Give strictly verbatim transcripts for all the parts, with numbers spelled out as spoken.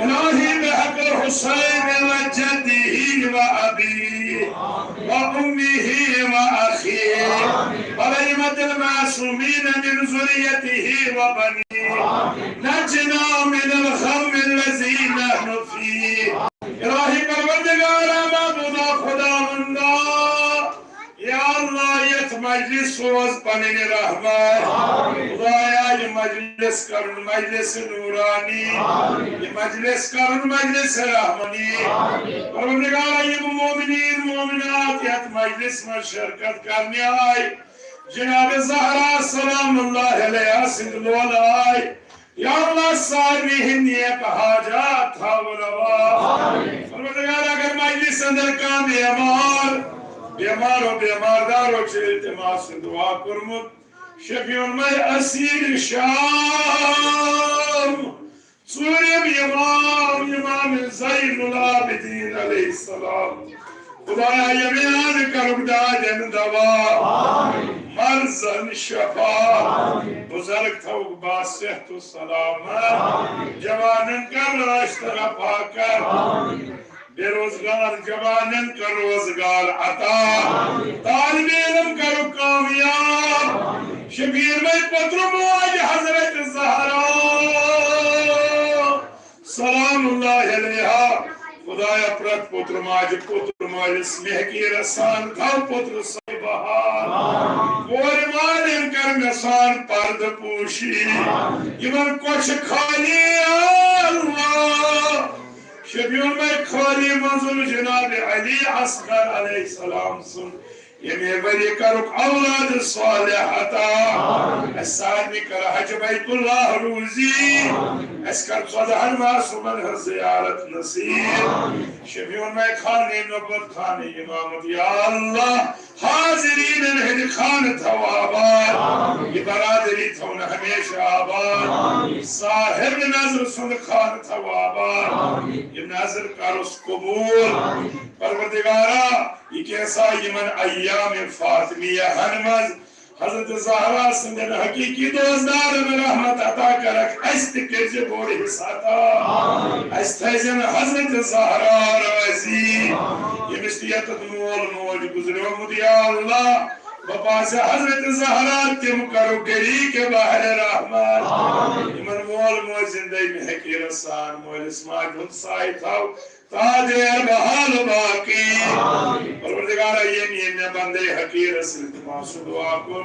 إلهي بحق الحسين وجده وأبيه وأمه وأخيه والأئمة المعصومين من ذريته وبنيه، نجنا من الغم الذي نحن فيه. إلهي پروردگارا، معبودا، خداوندا، یا اللہ، یتھ مجلس سوز پنٕنۍ رحمت۔ خدایا، یہِ مجلس کرُن مجلس نورانی، یہِ مجلس کرُن مجلس رحمانی۔ پروردگارا، یِم مومنین مومنات یتھ مجلس منٛز شرکت کرنہِ آے، جناب زہرا سلام اللہ علیہا سٕنٛدۍ لولہٕ آے، یا اللہ، سارنٕے ہٕنٛدۍ نیک حاجات تھاو روا۔ پروردگار، اگر مجلس اندر کانٛہہ بیمار، بیمارو، بیمار دارو چھُ التماس دعا کوٚرمُت، شفیع المے اسیر شام، ژوٗرِم امام، امام زین العابدین علیہ السلام۔ خدایا، یمن کرُکھ دادن دوا، مرضن شفا، بزرگ تھوک با صحت و سلامت، جوانن کر راشت رفا کر، بے روزگار جوانن کر روزگار عطا، طالب علم کر کامیاب، شبیر میں پتر مواج حضرت زہرا۔ سلام اللہ علیہا۔ خدایا، پرٛٮ۪تھ پوٚتُر ماجہِ پوٚتُر مٲلِس مہکیٖر سان تھاو پوٚتُر سُنٛد بہار۔ کورِ مالٮ۪ن کر مےٚ سان پردٕ پوشی۔ یِمن کۄچھِ خٲلی، یا اللہ، شبیُن میں خٲلی منزل جناب علی اصغر علیہ السلام سُنٛد ییٚمہِ ؤریہِ کَرُکھ اولاد صالح عطا۔ اَسہِ سارنٕے کَر حج بیت اللہ روزی۔ اَسہِ کَر ژۄدہَن معصومَن ہٕنٛز زیارت نصیب۔ شفیع المے خانِ نبوت خانِ امامت۔ یا اللہ، حاضریٖنَن ہٕنٛدِ خانہٕ تھاو آباد۔ یہِ برادری تھاوُن ہمیشہ آباد۔ صاحب نظر سُنٛد خانہٕ تھاو آباد۔ یہِ نظر کَرُس قبوٗل۔ پروردگارا، یہِ کینٛژھا یِمن ایام فاطمیہ ہن منٛز حضرت زہرا سٕنٛدٮ۪ن حقیقی دوستدارن رحمت عطا کرکھ، اسہِ تہِ کٔرزِ بوٚڑ حصہٕ عطا۔ اسہِ تھٲیزٮ۪ن حضرت زہرا راضی، ییٚمِس تہِ ییٚتٮ۪تھ مول موج گُزریومُت، یا اللہ، بہٕ پاسہِ حضرت زہرا تِم کرو گری کے بحر رحمت۔ یِمن مول موج زندگی میں حقیرت سان مٲلِس ماجہِ ہُنٛد سایہِ تھاو۔ تاج اربحال باقی۔ پروردگارا، ییٚمۍ ییٚمۍ مےٚ بندے حقیرس التماس و دعا کوٚر،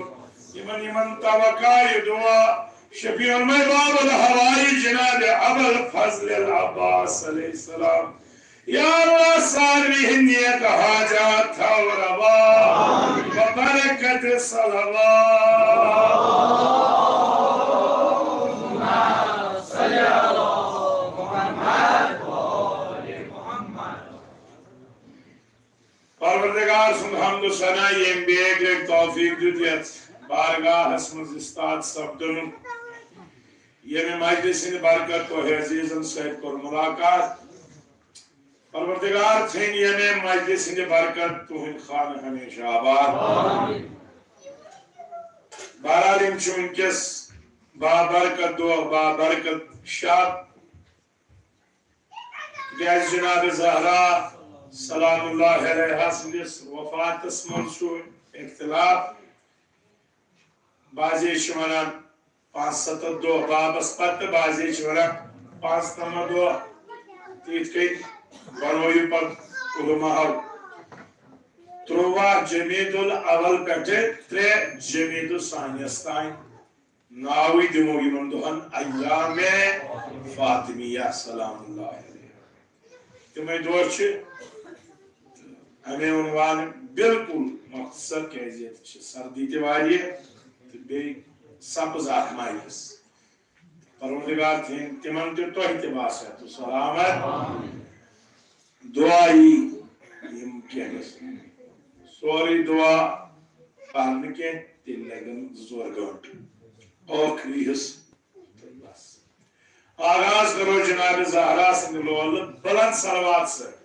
یِمن یِمن توقع یہِ دعا، شفیع المے باب الحوائی جناب ابا الفضل العباس علیہ السلام۔ یا اللہ، سارنٕے ہٕنٛدۍ نیک حاجات تھاو روا، ببرکت صلوات۔ پروردگار سُنٛد حمد و ثنا، ییٚمۍ بیٚیہِ لٹہِ توفیق دیُت یتھ بارگاہس منٛز استاد سپدُن، ییٚمہِ مجلس ہٕنٛدِ برکت تۄہہِ عزیزن سۭتۍ کوٚر ملاقات۔ پروردگار تھٲیِن ییٚمہِ مجلس ہٕنٛدِ برکت تُہٕنٛدۍ خانہٕ ہمیشہ آباد۔ بہرحال، یِم چھِ وٕنکیٚس بابرکت دۄہ، بابرکت شب۔ تِکیٛازِ جناب زہرا سلام اللہ علیہا سٕنٛدِس وفاتس منٛز چھُ اختلاف۔ بعضے چھِ ونان پانٛژھ ستتھ دۄہ بابس پتہٕ، بعضے چھِ ونان پانٛژھ نمتھ دۄہ۔ تہٕ یِتھ کٔنۍ بنوو یہِ پتہٕ علماہو تُرٛواہ جمیٖد الاول پٮ۪ٹھٕ ترٛےٚ جمیٖد الثانیس تام۔ ناوٕے دِمو یِمن دۄہن ایام فاطمیہ سلام اللہ علیہ۔ تِمے دۄہ چھِ اَمے عنوان بالکل مختصر، کیازِ ییٚتہِ چھِ سردی تہِ واریاہ تہٕ بیٚیہِ سبز اکھ مجلس۔ پروردگار تھٲیِن تِمن تہِ تۄہہِ تہِ باصحت و سلامت۔ دعا یی یِم کینٛہہ گژھن۔ سورُے دعا پرنہٕ کینٛہہ، تیٚلہِ لگن زٕ ژور گٲنٛٹہٕ۔ ٲخری حصہٕ۔ بس۔ آغاز کرو جناب زہرا سٕنٛدِ لولہٕ بلند صلوات سۭتۍ۔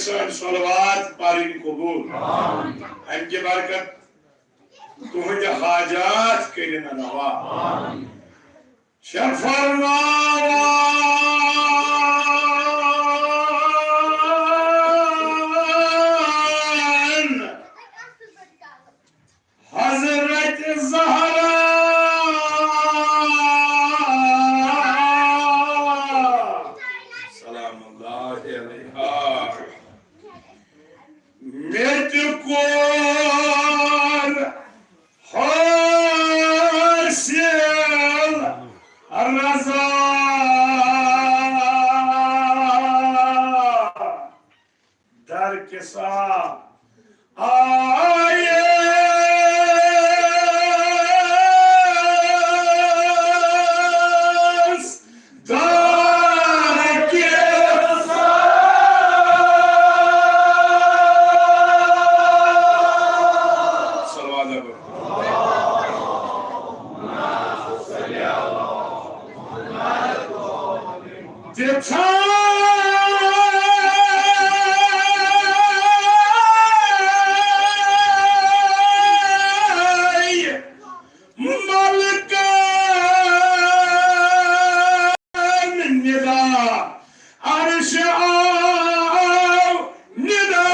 سٲنۍ صلوات پرٕنۍ قبول۔ امہِ کہِ برکت تُہنٛدِ حاجات کٔرِن روا۔ چھےٚ فرماوان حضرت زہرا سلام اللہ علیہا، مےٚ تہِ کوٚر حٲصِل رضا۔ در کسا آیس، در کسا۔ صلوات۔ دِژاے ملکن ندا، عرش آو ندا۔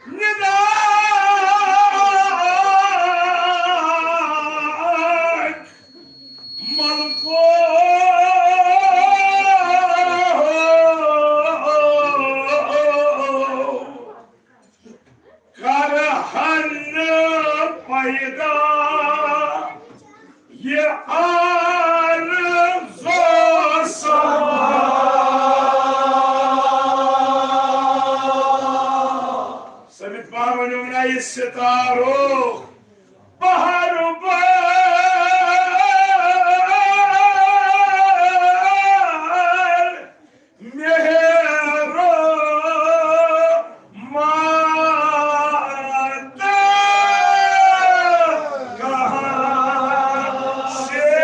ندا ملکو کر ہن پیدا یہ آرزو سما۔ سمت پانہٕ ؤنِو نا، یہِ ستارو بہر بہر مہرو مات کہاں سے۔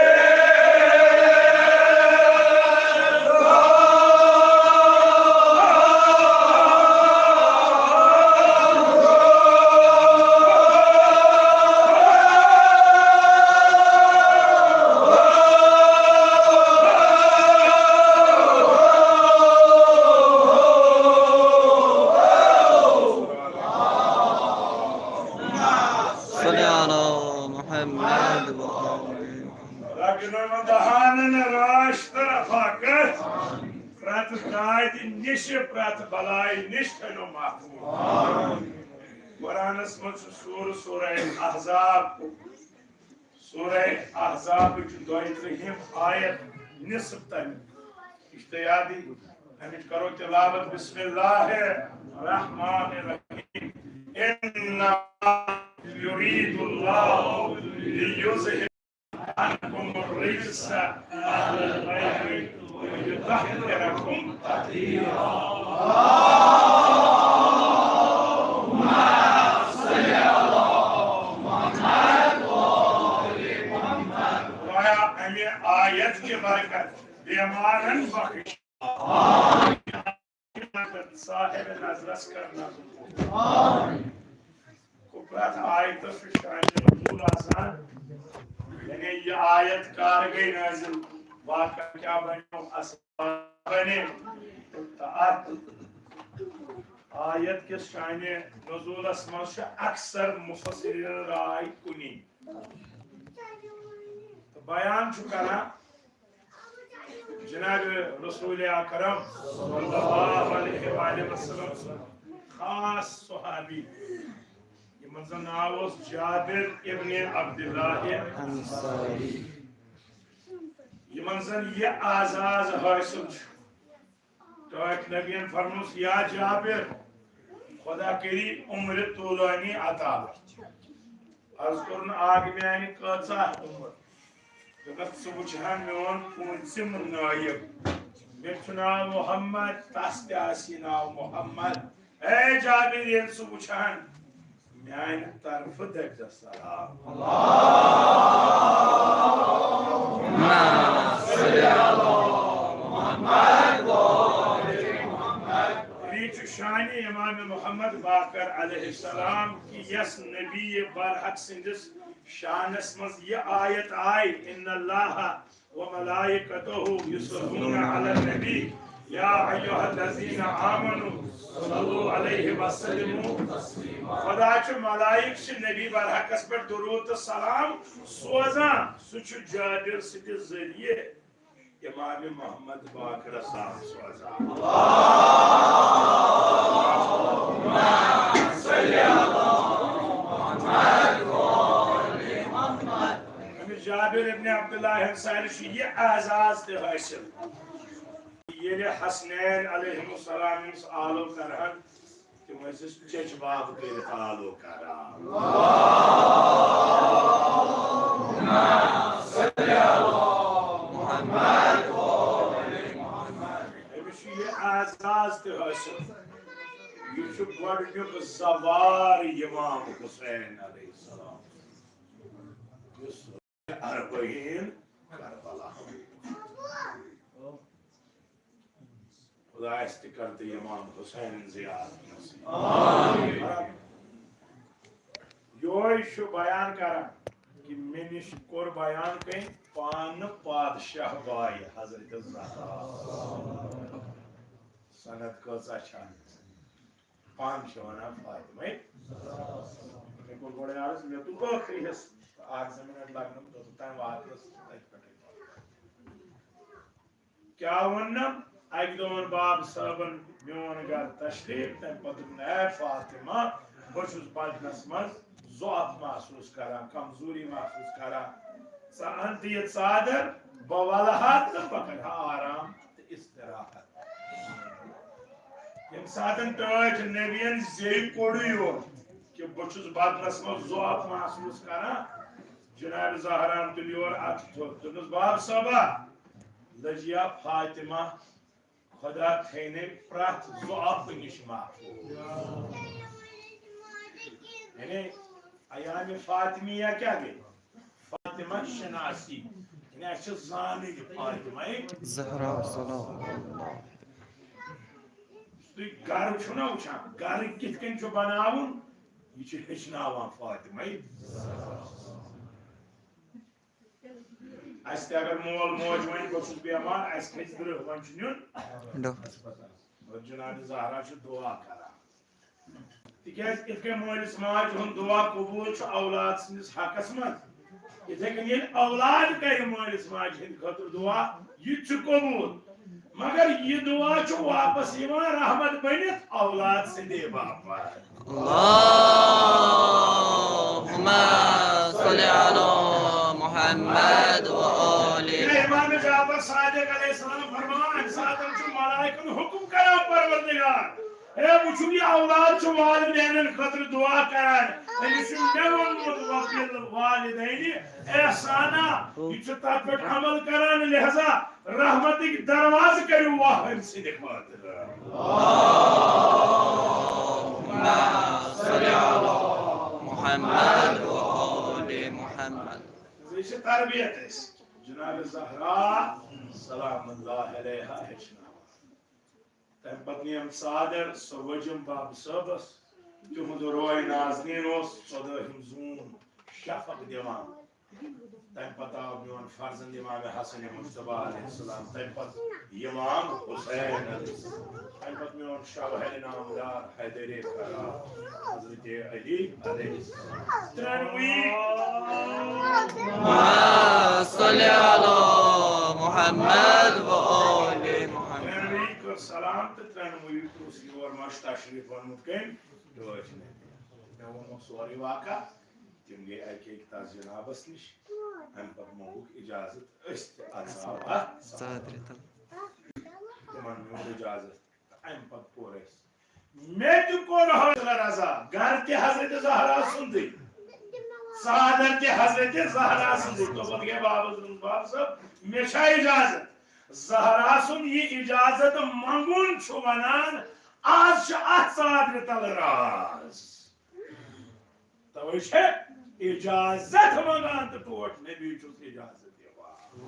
صلی علی محمد و آل محمد۔ رگنن دہانن راش طرفا کتھ، پرت دادِ نش، پرت بلائی نش تھٲینو محفوظ۔ قرآنس منٛز چھُ سورہ، سورہ احزاب، سورہ احزابٕچ دۄیہِ ترٕٛہِم آیت، نصف تَمیُک۔ یہِ چھِ تۄہہِ یادٕے، اَمِچ کرو تلاوت۔ بسم اللہ الرحمن الرحیم۔ انما یرید اللہ لیذہب عنکم الرجس اہل البیت ویطہرکم تطہیرا۔ گویا امہِ آیت کہِ برکت بیمارن بخش۔ صاحب نظرس کرنا۔ گوٚو پرٛٮ۪تھ آیتس چھُ شانِ نزول آسان، یعنی یہِ آیت کر گٔے نٲزِل، واقعہ کیٛاہ بنیو، اسباب بنے۔ تہٕ اتھ آیت کِس شانِ نزولس منٛز چھِ اکثر مفسرین راے کُنی۔ تہٕ بیان چھُ کران جناب رسول اکرم صلی اللہ علیہ وآلہ وسلم سُنٛد خاص صحابی، یِمن زن ناو اوس جابر ابن عبداللہ انصاری۔ یِمن زن یہِ اعزاز حٲصِل چھُ، ٹٲٹھۍ نبیَن فرموس، یا جابر، خدا کٔری عمرِ طولانی عطا۔ عرض کوٚرُن، آ، میانہِ کۭژاہ عمر؟ دوٚپُکھ، ژٕ وٕچھ ہا میون پوٗنٛژِم نٲیِب۔ مےٚ چھُ ناو محمد، تَس تہِ آسہِ یہِ ناو محمد۔ اے جابر، ییٚلہِ سُہ وٕچھان، میانہِ طرفہٕ دٔپۍزٮ۪س سلام۔ یہِ چھُ شانِ امام محمد باقر علیہ السلام کہِ یس نبی برحق سٕنٛدِس شانس منٛز یہِ آیت آے، ان اللہ وملائکتہ یصلون علی النبی، یا ایھا الذین آمنوا صلوا علیہ وسلموا تسلیما۔ خدا چھُ، ملائک چھِ نبی برحقس پٮ۪ٹھ درود تہٕ سلام سوزان۔ سُہ چھُ جابر سٕنٛدِ ذٔریعہٕ امام محمد باقرس تام سوزان۔ أمِس جابر ابن عبداللہ انصاری چھُ یہِ اعزاز تہِ حٲصِل۔ ییٚلہِ حسنین علیہ السلام أمِس آلو کرہن، تِم ٲسِس چچہِ باب کٔرِتھ آلو کران۔ أمِس چھُ یہِ اعزاز تہِ حٲصِل۔ یہِ چھُ گۄڈٕنیُک زوار امام حسین علیہ السلام، یُس اربعین کربلا۔ خدایس تہِ کر تہٕ امام حسین زیارت نصیب۔ یہوے چھُ بیان کران کہِ مےٚ نِش کوٚر بیان کٔمۍ؟ پانہٕ پادشاہ بایہِ حضرت زہرا۔ سند کۭژاہ چھِ؟ پانہٕ چھِ وَنان فاطمہ۔ مےٚ کوٚر گۄڈَے عرض، مےٚ دوٚپ ٲخری حصہٕ، اَکھ زٕ مِنَٹ لَگنَم توٚتَتھ تام واتنَس تَتہِ پٮ۪ٹھَے۔ کیٛاہ ووٚننَم؟ اَکہِ دۄہ اوٚن باب صٲبَن میون گَرٕ تشریٖف، تَمہِ پَتہٕ دوٚپُن، "اے فاطمہ، بہٕ چھُس بدنَس منٛز ضعف محسوٗس کران، کمزوری محسوٗس کران۔ ژٕ اَن تہٕ یہِ ژادر، بہٕ وَلہٕ ہا تہٕ بہٕ کَرٕ ہا آرام تہٕ استراحت۔" ییٚمہِ ساتَن ٹٲٹھۍ نبیَن زیٚوِ کوٚڑُے یوت کہِ بہٕ چھُس بدنَس منٛز ضعف محسوٗس کران، جناب زہران تُلۍ یور اَتھٕ تھوٚد، دوٚپنَس، "باب صٲبا، لٔجیا فاطمہ، خدا تھٲینَے پرٛٮ۪تھ ضعف نِش محفوٗظ۔" یعنی ایام فاطمیہ کیٛاہ گٔے؟ فاطمہ شناسی، یعنی اَسہِ چھِ زانٕنۍ فاطمہ زہرا سلام اللہ۔ یُس تُہۍ گرٕ چھُو نا وٕچھان، گرٕ کِتھ کٔنۍ چھُ بناوُن، یہِ چھِ ہیٚچھناوان فاطمہ۔ اَسہِ تہِ اگر مول موج وَنہِ، "بہٕ چھُس بٮ۪مار"، اَسہِ کھژِ درٛہ، وۄنۍ چھُ نیُن ڈاکٹر۔ اور جناب زہرا چھُ دُعا کران۔ تِکیٛازِ یِتھ کٔنۍ مٲلِس ماجہِ ہُنٛد دُعا قبوٗل چھُ اولاد سٕنٛدِس حقس منٛز، یِتھَے کٔنۍ ییٚلہِ اولاد کرِ مٲلِس ماجہِ ہٕنٛدِ خٲطرٕ دُعا، یہِ تہِ چھُ قبوٗل۔ مگر یہِ دُعا چھُ واپس یِوان رحمت بٔنِتھ اولاد سٕنٛدے باپتھ۔ اللہم صل علی محمد و آل۔ ییٚلہِ امام جعفر صادق علیہ السلام فرمان، امہِ ساتہٕ چھُ ملائکن حکم کران، پروردگار، ہے، وٕچھِو، یہِ اولاد چھُ والدینن خٲطرٕ دُعا کران۔ أمِس چھُ مےٚ ووٚنمُت، "وبالوالدین احسانا۔" یہِ چھُ تَتھ پٮ۪ٹھ عمل کران، لہذا رحمتٕکۍ دروازٕ کٔرِو واہ أمۍ سٕنٛدِ خٲطرٕ۔ محمد و آل محمد۔ یہِ چھِ تربیت اَسہِ۔ جناب زہرا سلام اللہ علیہا ہیٚچھناوان۔ تَمہِ پَتہٕ نِیَم ژادر، سۄ ؤجِم باب صٲبَس۔ تِہُنٛد روے نازنیٖن اوس ژۄدٲہِم زوٗن شفق دِوان۔ تَمہِ پَتہٕ آو میون فرزند امام حسن مجتبیٰ علیہ السلام، تَمہِ پَتہٕ امام حسین علیہ السلام، تَمہِ پَتہٕ میون شوہر نامدار حیدر کرار حضرت علی علیہ السلام۔ ترٛٮ۪نوٕے۔ اللہم صل علی محمد و آل محمد۔ ترٛٮ۪نوٕے کٔر سلام تہٕ ترٛٮ۪نوٕے اوس یور مَش تشریٖف ووٚنمُت کٔمۍ؟ ٹٲٹھۍ نبی۔ مےٚ ووٚنمُت سورُے واقعہ۔ تِم گٔے اَکہِ اَکہِ تَس جنابَس نِش۔ اَمہِ پَتہٕ موٚنٛگُکھ اِجازت، أسۍ تہِ اَژاو اَتھ۔ ژادرِ تَل۔ تِمَن میوٗل اِجازت۔ تہٕ اَمہِ پَتہٕ کوٚر اَسہِ۔ مےٚ تہِ کوٚر حوصلہٕ رضا، گَرٕ تہِ حضرت زہرا سُنٛدٕے، ژادر تہِ حضرت زہرا سٕنٛزٕے۔ توٚتَتھ گٔے بابَس دوٚپُن، "باب صٲب، مےٚ چھا اِجازت؟" زہرا سُنٛد یہِ اجازت منٛگُن چھُ ونان، از چھُ اتھ ژادرِ تل راز۔ توے چھےٚ اجازت منٛگان تہٕ ٹوٹھ نبی چھُس اجازت دِوان۔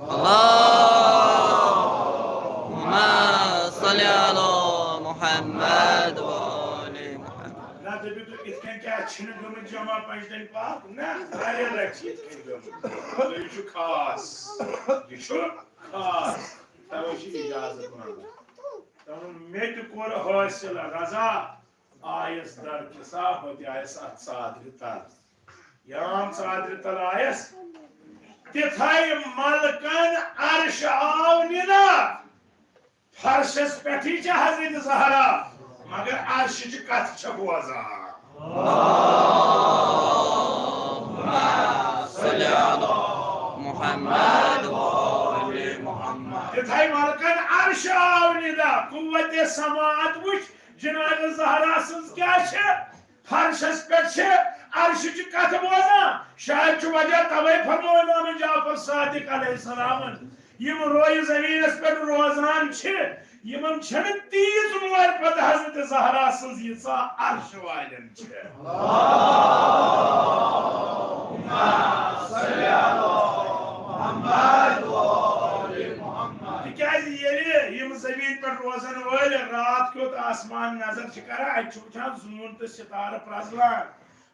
اللہم صل علی محمد و آل محمد۔ نہ دٔپِو تُہۍ، یِتھ کٔنۍ کیٛاہ چھِنہٕ گٔمٕتۍ جمع پنجتن پاک؟ نہ، واریاہ لٹہِ چھِ یِتھ کٔنۍ گٔمٕتۍ۔ مگر یہِ چھُ خاص، یہِ چھُ خاص۔ توے چھِ اجازت منٛگان۔ دوٚپُن، مےٚ تہِ کوٚر حٲصِل رضا، آیس در کسا، بہٕ تہِ آیس اتھ ژادرِ تل۔ یام ژادرِ تل آیس، تِتھے ملکن عرش آو ندا۔ فرشس پٮ۪ٹھٕے چھِ حضرت زہرا، مگر عرشٕچ کتھ چھِ بوزان۔ اللہم صل علی محمد و آل محمد۔ تِتھے ملکن عرش آو ندا، قوت سماعت وٕچھ جناب زہرا سٕنٛز کیٛاہ چھِ؟ فرشس پٮ۪ٹھ چھِ عرشٕچ کتھ بوزان۔ شاید چھُ وجہ توے فرموو امام جعفر صادق علیہ السلامن، یِم رویہِ زمینس پٮ۪ٹھ روزان چھِ، یِمن چھنہٕ تیٖژ مور پتہٕ حضرت زہرا سٕنٛز ییٖژاہ عرش والٮ۪ن چھِ۔ تِکیٛازِ ییٚلہِ یِم زٔمیٖن پٮ۪ٹھ روزن وٲلۍ راتھ کیُتھ آسمان نظر چھِ کران، اَتہِ چھِ وٕچھان زوٗن تہٕ ستارٕ پرٛزلان۔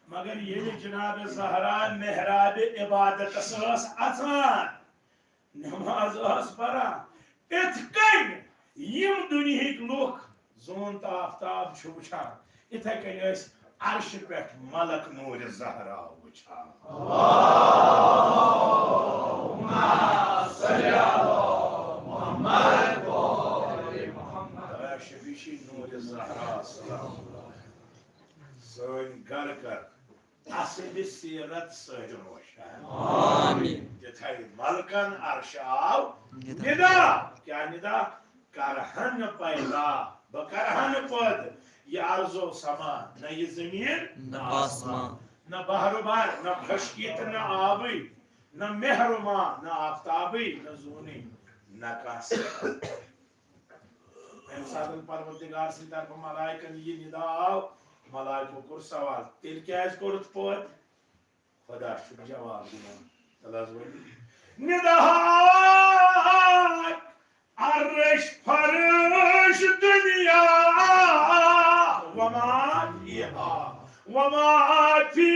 مگر ییٚلہِ جناب زہرا محرابِ عبادتس ٲس اژان، نماز ٲس پران، اِتھ کٔنۍ یِم دُنیہٕکۍ لُکھ زوٗن تہٕ آفتاب چھِ وٕچھان، اِتھے کٔنۍ ٲسۍ عرشہِ پٮ۪ٹھ ملک نوٗرِ زہرا وٕچھان۔ خدا شفیع نوٗرِ زہرا سلام اللہ۔ سٲنۍ گرٕ کر اصل سیرت سۭتۍ روشن۔ آمین۔ تِتھے ملکن عرش آو ندا۔ ندا۔ کیٛاہ ندا؟ کرہن پیدا، بہٕ کرہن پٲدٕ یہِ ارض و سما، نہ یہِ زٔمیٖن، نہ نہ آسمان۔ آسمان۔ نہ بحر و بحر، نہ خۄشکی تہٕ نہ آبٕے، نہ مہر و ما، نہ آفتابٕے، نہ زوٗنٕے، نہ کانٛہہ سِر۔ ییٚمہِ ساتہٕ پروردگار سٕنٛدِ طرفہٕ ملائکن یہِ ندا آو، ملائکو کوٚر سوال، تیٚلہِ کیٛازِ کوٚرُتھ پٲدٕ؟ خدا چھُ جواب دِوان۔ تَلہٕ حظ ؤنِو۔ ندا آو عرش فرش دنیا وما فیہا۔ وما فیہا۔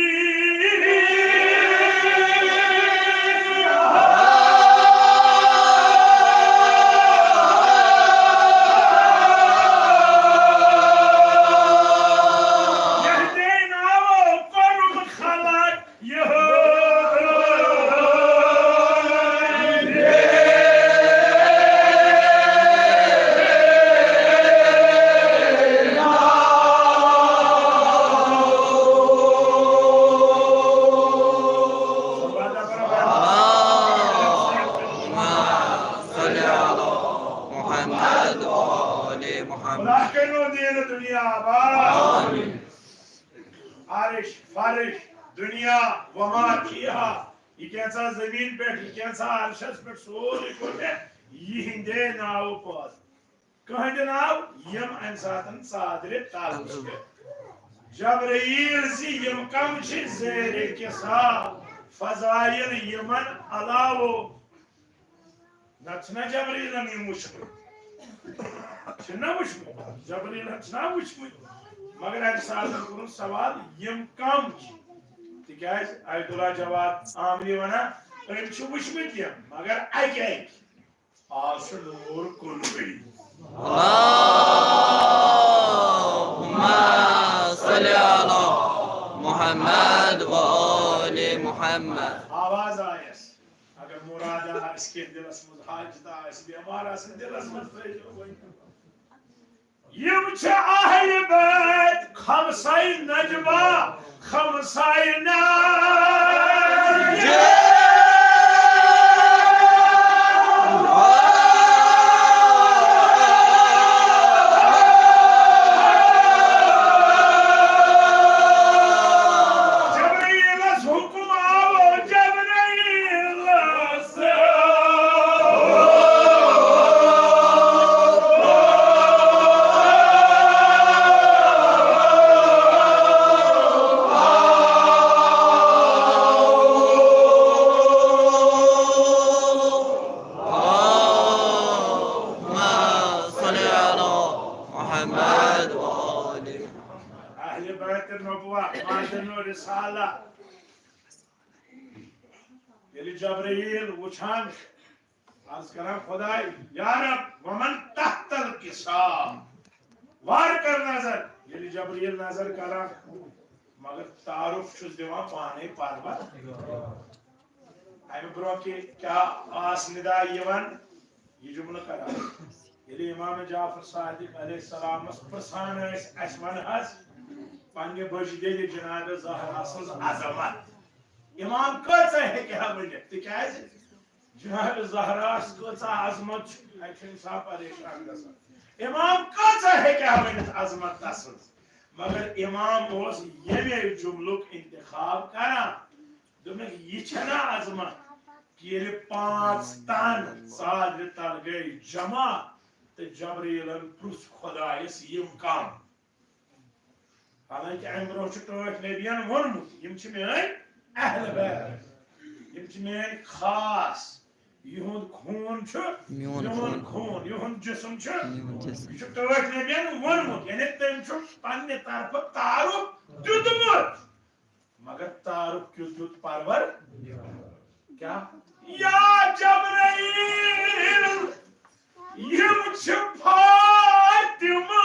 یہدینا و قرب خلق۔ محمد و آل محمد۔ خدا کٔرِنو دیٖن دُنیا آباد۔ آمین۔ عرش، فرش، دنیا، وما فیہا، یہِ کینٛژھا زٔمیٖن پٮ۪ٹھ، یہِ کینٛژھا عرشس پٮ۪ٹھ، سورُے کوٚر مےٚ یِہِنٛدے ناوٕ پٲدٕ۔ کٕہٕنٛدِ ناوٕ؟ یِم اَمہِ ساتہٕ ژادرِ تَل چھِ۔ جبرائیل زِ یِم کم چھِ زیرِ کسا، فضائل یِمن علاوٕ۔ نتہٕ چھُنہ جبرائیلن یِم وٕچھمٕتۍ۔ چھِنہ وٕچھمٕتۍ؟ جبرائیلن چھِنہ وٕچھمٕتۍ؟ مگر اَمہِ ساتہٕ کوٚرُن سوال، یِم کم چھِ؟ تِکیٛازِ آیت اللہ جواد آمنی ونان، أمۍ چھِ وٕچھمٕتۍ یِم، مگر اَکہِ اَکہِ۔ آز چھُ نوٗر کُنُے۔ اللہم صل علی محمد و آل محمد۔ آواز آیس۔ اگر مراد آسہِ کینٛہہ دِلس منٛز، حاجت آسہِ، بیمار آسہِ دِلس منٛز، ترٲیزیو وۄنۍ۔ یِم چھِ اہل بیت خمسہ نجبہ، خمسہ نجبہ۔ جبرائیلس حکم آو، جبرائیلس۔ رسالہ۔ ییٚلہِ جبرائیل وٕچھان، عرض کران، خداے، یا رب، ومن تحت الکساء، وار کر نظر۔ ییٚلہِ جبرائیل نظر کران، مگر تعارف چھُس دِوان پانے پروردگار۔ امہِ برونٛہہ کہِ کیٛاہ آس ندا یِوان، یہِ جملہٕ کران۔ ییٚلہِ امام جعفر صادق علیہ السلامس پرژھان ٲسۍ، اسہِ ون حظ پننہِ بٔجدیدِ جناب زہرا سٕنٛز عظمت، امام کۭژاہ ہیٚکہِ ہا ؤنِتھ؟ تِکیٛازِ جناب زہراہس کۭژاہ عظمت چھِ، اتہِ چھُ انسان پریشان گژھان۔ امام کۭژاہ ہیٚکہِ ہا ؤنِتھ عظمت تسٕنٛز؟ مگر امام اوس ییٚمے جملُک انتخاب کران۔ دوٚپمَکھ، یہِ چھَنا عظمت کہِ ییٚلہِ پانٛژھ تن ژادرِ تل گٔے جمع تہٕ جبرائیلن پرُژھ خۄدایس یِم کم؟ حالانکہ امہِ برونٛہہ چھُ ٹٲٹھۍ نبین ووٚنمُت، یِم چھِ میٲنۍ اہل بیت، یِم چھِ میٲنۍ خاص، یِہُنٛد خوٗن چھُ میون میون خوٗن۔ خوٗن، یِہُنٛد جسم چھُ۔ میون جسم۔ یہِ چھُ ٹٲٹھۍ نبین ووٚنمُت، یعنی تٔمۍ چھُ پننہِ طرفہٕ تعارُف دیُتمُت۔ مگر تعارف کیُتھ دیُت پرور؟ کیا؟ یا جبرائیل، یِم چھِ فاطمہ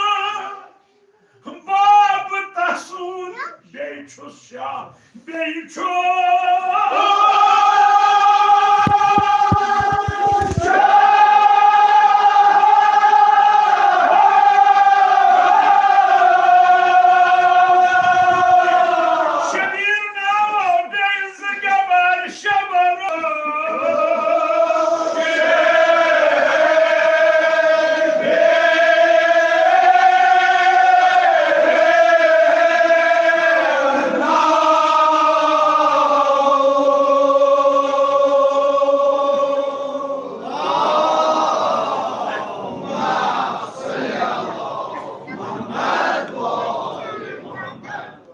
باب تسُنٛد، بیٚیہِ چھُس شاہ، بیٚیہِ چھُ شبیر ناو، بیٚیہِ زٕ گبر شبر۔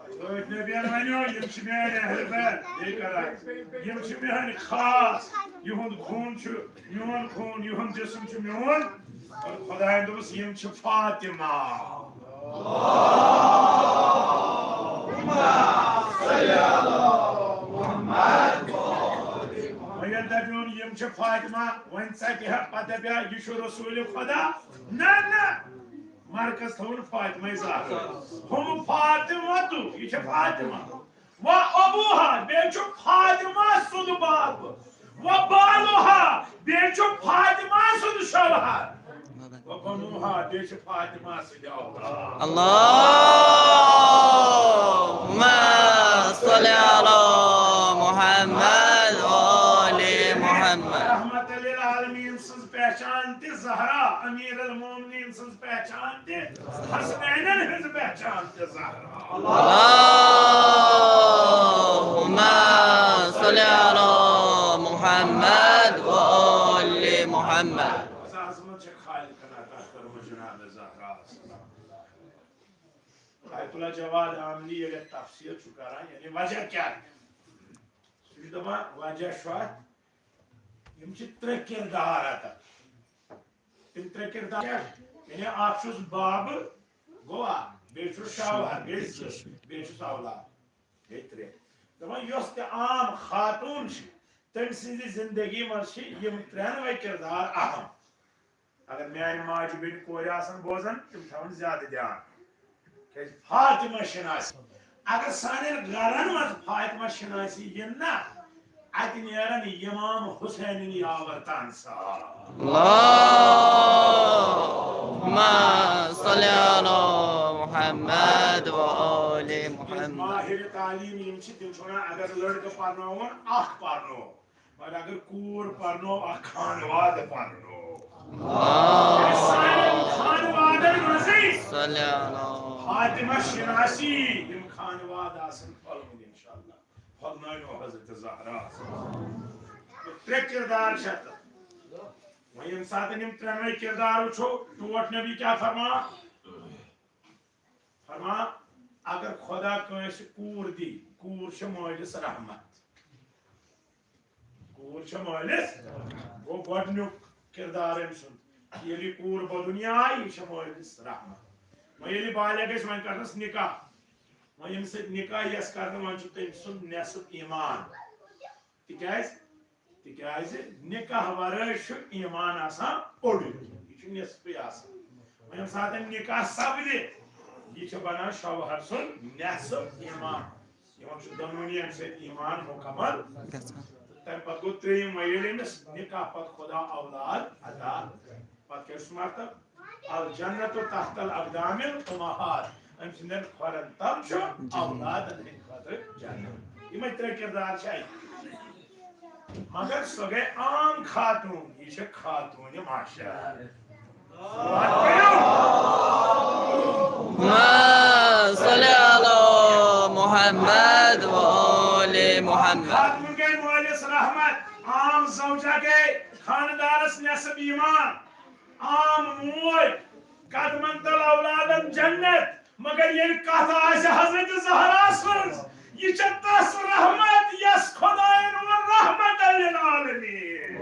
ٹٲٹھۍ نبین ونیو، یِم چھِ میٲنۍ اہل بیت، بیٚیہِ کران، یِم چھِ میٲنۍ خاص، یِہُنٛد خوٗن چھُ میون خوٗن، یِہُنٛد جسم چھُ میون۔ اور خۄدایَن دوٚپُس، یِم چھِ فاطمہ۔ وۄنۍ ییٚلہِ دَپیون، یِم چھِ فاطمہ، وۄنۍ ژَٹہِ ہا، پَتہٕ دَپہِ ہا، یہِ چھُ رسول خدا۔ نہ، نہ، مرکز تھاوُن فاطمہ زہرا۔ ہُم فاطمہ تہٕ یہِ چھِ فاطمہ۔ و ابوہا، بیٚیہِ چھُ فاطمہ سُنٛد باب۔ و بالوہا، بیٚیہِ چھُ فاطمہ سُنٛد شوہر۔ و بنوہا، بیٚیہِ چھِ فاطمہ سٕنٛدۍ اولاد۔ اللہم صل علی محمد و آل محمد۔ رحمت للعالمین سٕنٛز پہچان تہِ زہرا، امیر المومنین سٕنٛز پہچان تہِ، حسنینن ہٕنٛز پہچان تہِ زہرا۔ اللہم صل علی محمد و آل محمد۔ کۭژاہ عظمت چھےٚ خالقن عطا کٔرمٕژ جناب زہرا۔ آیت اللہ جواد آمنی ییٚلہِ تفسیر چھُ کران، یعنی وجہ کیٛاہ؟ سُہ چھُ دَپان، وجہ چھُ اَتھ، یِم چھِ ترٛےٚ کِردار اَتَتھ۔ تِم ترٛےٚ کِردار کیٛاہ چھِ؟ یعنی اَکھ چھُس بابہٕ، گوٚو اَکھ، بیٚیہِ چھُس شوہر، گٔے زٕ، بیٚیہِ چھُس اولاد، گٔے ترٛےٚ۔ دَپان، یۄس تہِ عام خاتوٗن چھِ، تٔمۍ سٕنٛزِ زِندگی منٛز چھِ یِم ترٛٮ۪نوَے کِردار اہم۔ اگر میانہِ ماجہِ بیٚنہِ کورِ آسن بوزان، تِم تھاون زیادٕ دیان۔ کیازِ فاطمہ شناسی۔ اگر سانٮ۪ن گرن منٛز فاطمہ شناسی یِن نا، اتہِ نیرن امام حسینٕنۍ یاور تان سا۔ اللہم صل علی محمد و آل محمد۔ ماہر تعلیم یِم چھِ، تِم چھِ ونان، اگر لڑکہٕ پرناوون، اکھ پرنو۔ مگر اگر کوٗر پرنو، اکھ خانواد پرنو۔ یعنی سانٮ۪ن خانوادن منٛزٕے صلی اللہ۔ فاطمہ شناسی، یِم خانواد آسن پھۄلمٕتۍ انشاءاللہ۔ پھۄلنٲوِو حضرت زہرا۔ ترٛےٚ کردار چھِ اتھ۔ وۄنۍ ییٚمہِ ساتہٕ یِم ترٛٮ۪نوَے کردار وٕچھو، ٹوٹھ نبی کیٛاہ فرمان؟ فرمان، اگر خدا کٲنٛسہِ کوٗر دی، کوٗر چھِ مٲلِس رحمت۔ کوٗر چھِ مٲلِس، گوٚو گۄڈٕنیُک کِردار أمۍ سُنٛد۔ ییٚلہِ یہِ کوٗر بدُنیا آیہِ، یہِ چھِ مٲلِس رحمت۔ وۄنۍ ییٚلہِ یہِ بالغ گژھِ، وۄنۍ کَرنَس نِکاح۔ وۄنۍ ییٚمہِ سۭتۍ نکاح یَس کرنہٕ، وۄنۍ چھُ تٔمۍ سُنٛد نٮ۪صٕف ایمان۔ تِکیٛازِ؟ تِکیٛازِ نکاح ورٲے چھُ ایمان آسان اوٚڑُے، یہِ چھُ نٮ۪صفٕے آسان۔ وۄنۍ ییٚمہِ ساتہٕ أمۍ نکاح سپدِ، یہِ چھُ بنان شوہر سُنٛد نٮ۪صٕف ایمان۔ یِمن چھُ دۄنوٕنی اَمہِ سۭتۍ ایمان مُکمل۔ گژھان۔ تہٕ تَمہِ پتہٕ گوٚو ترٛیٚیِم، وۄنۍ ییٚلہِ أمِس نکاح پتہٕ خدا اولاد عطا، پتہٕ کیٛاہ چھُس مرتب؟ الجنت تحت الاقدام الامہات۔ أمۍ سٕنٛدٮ۪ن کھۄرن تل چھُ اولادن ہٕنٛدِ خٲطرٕ جنت۔ یِمے ترٛےٚ کردار چھِ اَتہِ۔ مگر سۄ گٔے عام خاتون، یہِ چھےٚ خاتون معاشر۔ اللہم صل علی محمد و آل محمد۔ خاتون گٔے مٲلِس رحمت، عام زوجہ گٔے خاندارس نصف ایمان، عام موج قدمن تل اولادن جنت۔ مگر ییٚلہِ کتھ آسہِ حضرت زہرا سٕنٛز، یہِ چھےٚ تس رحمت یس خداین ووٚن رحمت للعالمین۔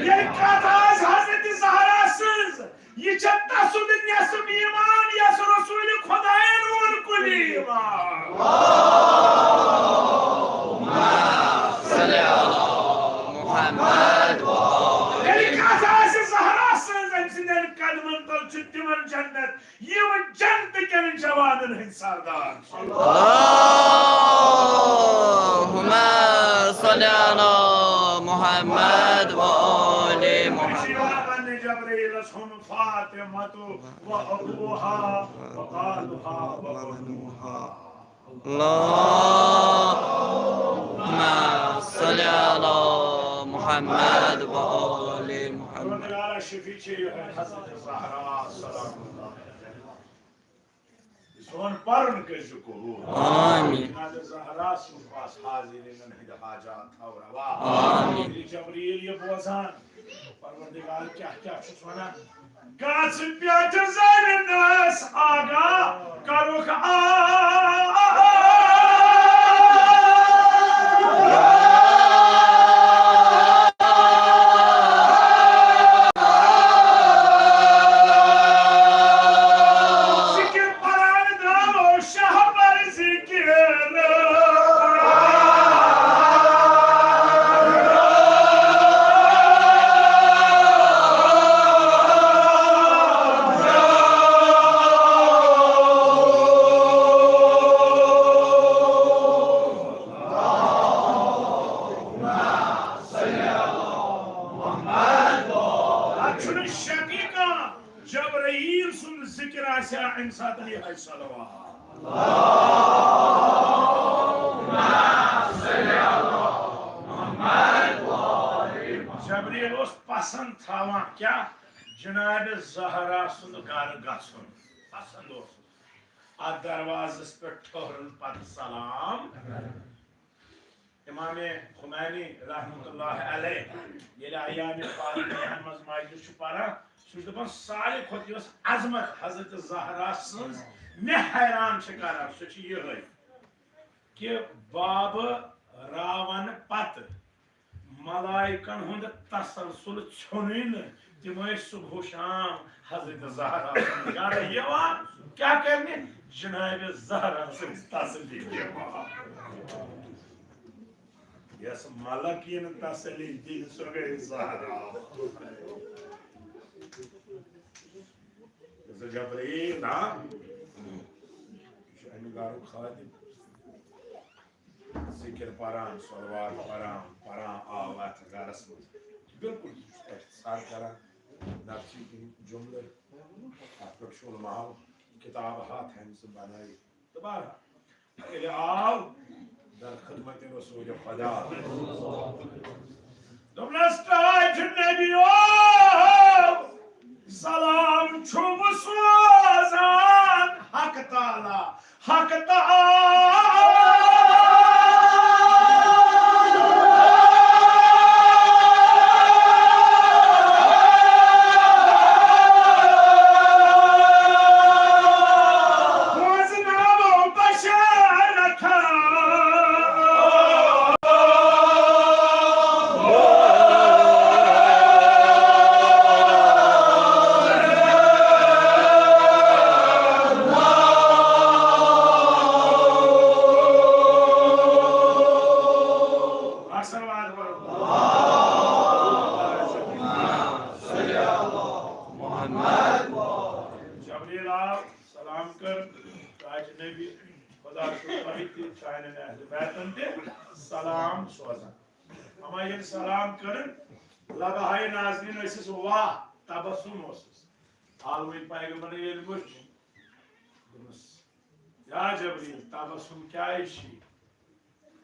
ییٚلہِ کتھ آسہِ حضرت زہرا سٕنٛز، یہِ چھےٚ تسُنٛد نصف ایمان یس رسول خداین ووٚن کُلِو ایمان۔ صلی علی محمد۔ ییٚلہِ کتھ آسہِ زہرا سٕنٛز، أمۍ سٕنٛدٮ۪ن قدمن تل چھُ تِمن جنت، یِم جنت کٮ۪ن جوانن ہٕنٛدۍ سردار چھِ۔ اللہم صل علی محمد و آل محمد۔ جبرائیلس ہم فاطمہ و ابوہا و آلہا و بنوہا۔ اللہم صل علی محمد و آل محمد۔ پروردگارا، شفیع چھِ یِہوٚے حضرت زہرا سلام اللہ علیہا۔ سون پرُن کٔرۍزِ قبوٗل۔ آمین۔ جناب زہرا سٕنٛز پاس حاضریٖنن ہٕنٛدۍ حاجات تھاو روا۔ آمین۔ ییٚلہِ جبریٖل یہِ بوزان، پروردگار کیٛاہ کیٛاہ چھُس وَنان؟ گژھ پٮ۪ٹھ زٲلِنَس آگاہ کرُکھ آ۔ ذکر پران درٛاو شہبر ذکر۔ اتھ چھُنہٕ شکٕے کانٛہہ، جبرائیل سُنٛد ذکر آسہِ ہا اَمہِ ساتہٕ یِہوٚے صلوات۔ جبرائیل اوس پسند تھاوان کیٛاہ؟ جناب زہرا سُنٛد گرٕ گژھُن پسند اوس۔ اتھ دروازس پٮ۪ٹھ ٹھٔہرُن، پتہٕ سلام۔ امام خمینی رحمۃ اللہ علیہ ییٚلہِ ایام فاطمیہن منٛز مجلس چھُ پران، سُہ چھُ دپان، ساروی کھۄتہٕ یۄس عظمت حضرت زہرا سٕنٛز مےٚ حیران چھِ کران، سۄ چھِ یِہوٚے کہِ بابہٕ راونہٕ پتہٕ ملائکن ہُنٛد تسلسل ژھیوٚنُے نہٕ۔ تِم ٲسۍ صبح و شام حضرت زہرا سُنٛد گرٕ یِوان۔ کیٛاہ کرنہِ؟ جناب زہرا سٕنٛز تسلی دِوان۔ یۄس ملک یِنہٕ تسلی دِنہِ، سۄ گٔے زہرا۔ زٕ جبرائیل، ہاں؟ یہِ چھُ اَمہِ گرُک خادم۔ ذکر پران، صلوات پران، پران آو اتھ گرس منٛز۔ بالکل یہِ چھُ احتساب کران، نفسی ہٕنٛدۍ جملہٕ۔ اتھ پٮ۪ٹھ چھُ علماہو کتاب ہا تھٲمژٕ بنٲوِتھ۔ تہٕ بہرحال، ییٚلہِ آو در خدمت رسول خدا۔ دوٚپنس، ٹاٹھۍ نبیو، سلام چھُ بہٕ سوزان حق تعالیٰ، حق تعالیٰ۔ تاج نبی، خدا چھُ تۄہہِ تہِ سانٮ۪ن اہل بیتن تہِ سلام سوزان۔ اما ییٚلہِ سلام کٔرٕن، لبہٕ ہاے ناظریٖن ٲسِس واہ تبسم اوسُس۔ عالمٕکۍ پیغمبرن ییٚلہِ وُچھ، دوٚپمَس، یا جبریٖل، تبسم کیٛازِ چھُے؟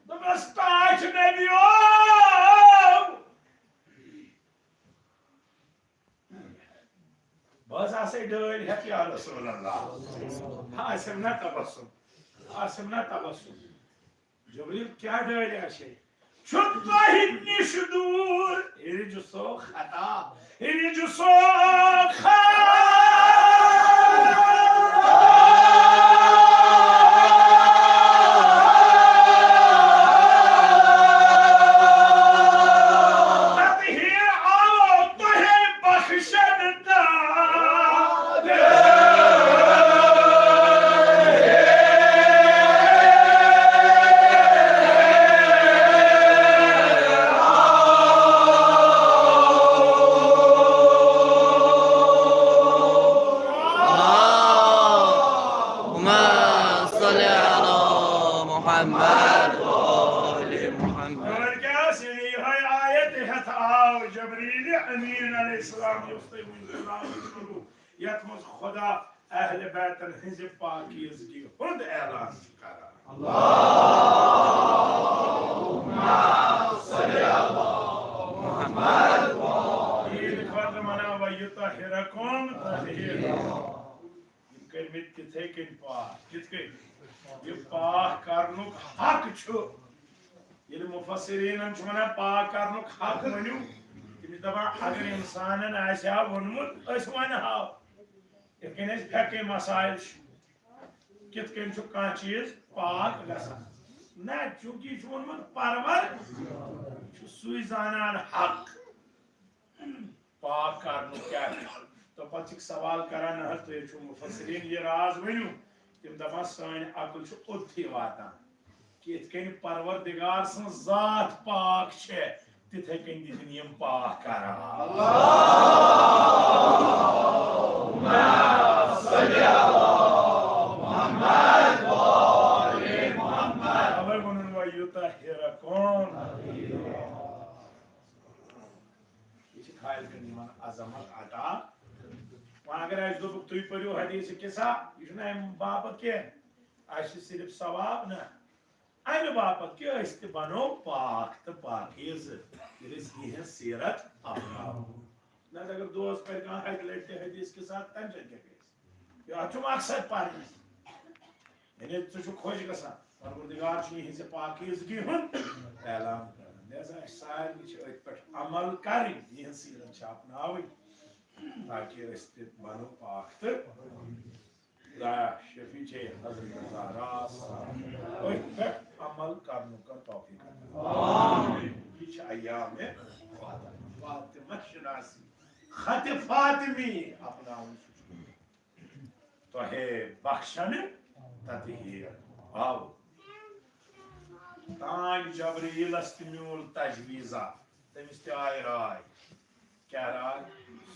دوٚپمَس، تاج نبیو! بہٕ حظ آسے ڈٲلۍ ہٮ۪تھ یا رسول اللہ۔ آسٮ۪م نا تبسم، آسٮ۪م نا تبسم۔ جبریٖل کیٛاہ ڈٲلۍ آسے؟ چھُ تۄہہِ نِش دوٗر، ہِرِج سو خطا، ہِرِج سو خطا۔ تَتہِ آو تۄہہِ بخشن داد۔ اللهم صل على محمد وآل محمد۔ اور کیٛاہ ٲس یِہوٚے آیت ہٮ۪تھ آو جبریٖل امیٖن علیہ السلام، یُس تۄہہِ وٕنۍ تلاوت کوٚروٕ، یَتھ منٛز خدا اہل بیتن ہٕنٛزِ پاکیزگی ہُنٛد اعلان چھُ کران۔ اللهم صل على محمد۔ عیٖد خٲطرٕ وَنان، وَیُطَہِّرَکُم تَطہیٖرًا۔ یِم کٔرۍ مٕتۍ تِتھَے کٔنۍ پاک۔ کِتھ کٔنۍ؟ یہِ پاک کرنُک حق چھُ۔ ییٚلہِ مُفسریٖنَن چھُ وَنان پاک کرنُک حق ؤنِو، تِم چھِ دَپان اگر اِنسانَن آسہِ ہا ووٚنمُت، أسۍ وَنہٕ ہاو۔ یِتھ کٔنۍ اَسہِ فقہی مسائل چھِ، کِتھ کٔنۍ چھُ کانٛہہ چیٖز پاک گژھان؟ نہ، چوٗنٛکہِ یہِ چھُ ووٚنمُت پرور چھُ سُے زانان حق۔ پاک کرنُک کیٛاہ چھُ؟ تہٕ پتہٕ چھِکھ سوال کران، نہ حظ، تُہۍ چھِو مُفسریٖن، یہِ راز ؤنِو۔ تِم دپان، سٲنۍ عقل چھُ اوٚتتھٕے واتان کہِ یِتھ کٔنۍ پروردگار سٕنٛز ذات پاک چھےٚ، تِتھے کٔنۍ دِتِن یِم پاک قرار۔ اللہم صل علی محمد و آل محمد۔ اوے ووٚنُن، ویطہرکم۔ یہِ چھِ خالقن یِمن عظمت عطا۔ وۄنۍ اگر اَسہِ دوٚپُکھ، تُہۍ پٔرِو حدیث قصہ، یہِ چھُنہٕ اَمہِ باپتھ کینٛہہ، اَسہِ چھِ صرف ثواب نہ، اَمہِ باپتھ کہِ أسۍ تہِ بنو پاک تہٕ پاکیزٕ، ییٚلہِ أسۍ یِہٕنٛز سیرت اپناوو۔ نتہٕ اگر دوس پرِ کانٛہہ اَکہِ لٹہِ تہِ حدیث قصہ، تَمہِ سۭتۍ کیٛاہ گژھِ؟ یہِ اَتھ چھُ مقصد پرنَس۔ یعنی ژٕ چھُکھ خۄش گژھان، پروردگار چھُ یِہٕنٛزِ پاکیزگی ہُنٛد اعلان کران۔ لہذا اَسہِ سارنٕے چھِ أتھۍ پٮ۪ٹھ عمل کرٕنۍ، یِہٕنٛز سیرت چھِ اپناوٕنۍ، تاکہِ أسۍ تہِ بنو پاک تہٕ خدایا، شفیع حضرت زہرا أتھۍ پٮ۪ٹھ عمل کرنُک کر توفیق عطا۔ آمین۔ یہِ چھِ ایام فاطمہ، فاطمہ شناسی، خط فاطمی اپناوُن، سُہ چھُ تۄہے بخشن تطہیر۔ آو۔ تانۍ جبرائیلس تہِ میول تجویزا، تٔمِس تہِ آیہِ راے۔ کیٛاہ راے؟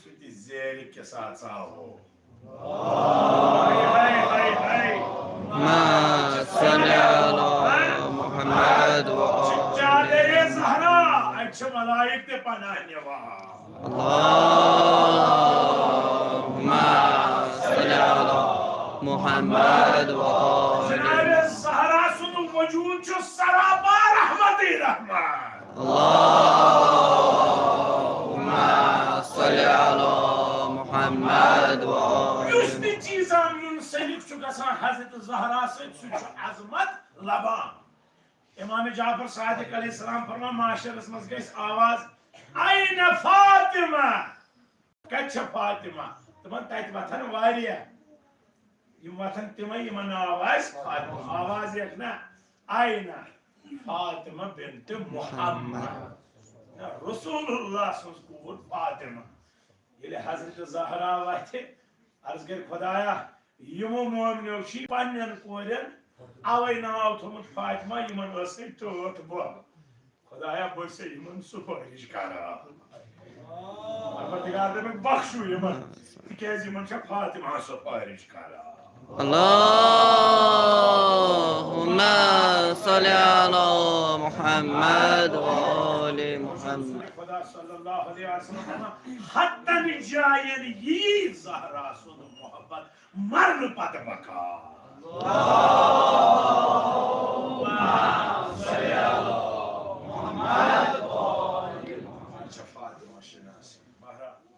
سُہ تہِ زیرِ کِسا ژاوو۔ ہاے، ہاے، ہاے، ہاے۔ ما صلی علی محمد و آل۔ چادرِ زہرا، اَتہِ چھِ ملائک تہِ پناہ نِوان۔ اللہم صل علی محمد و آل۔ جناب زہرا سُنٛد وجود چھُ سراپا رحمتٕے رحمت۔ اللہم صل علی محمد و آل۔ یُس تہِ چیٖزا منسلک چھُ گژھان حضرت زہرا سۭتۍ، سُہ چھُ عظمت لبان۔ امام جعفر صادق علیہ السلام فرمان، معاشرس منٛز گژھِ آواز، "این فاطمہ؟" کتہِ چھےٚ فاطمہ؟ دپان، تتہِ وتھن واریاہ۔ یِم وتھن تِمے، یِمن ناو آسہِ فاطمہ۔ آواز یکھ نہ، آیہِ نہ، فاطمہ بنت محمد۔ نہ، رسول اللہ سٕنٛز کوٗر فاطمہ۔ ییٚلہِ حضرت زہرا وتھِ، عرض کرِ، خدایا، یِمو مومنیو چھِ پننٮ۪ن کورٮ۪ن اوے ناو تھوٚومُت فاطمہ، یِمن ٲسٕے ٹٲٹھ بۄہہ۔ خدایا، بہٕ چھُسے یِمن سُفٲرِش کران۔ پروردگار دَپہِ، بخشو یِمن، تِکیازِ یِمن چھےٚ فاطمہ سُفٲرِش کران۔ اللهم صل على محمد وآل محمد. خدا صلی اللہ علیہ وسلم، ہتن جاین یی زہرا سُنٛد محبت مرنہٕ پتہٕ بکار۔ اچھا، فاطمہ شناسی مہراز۔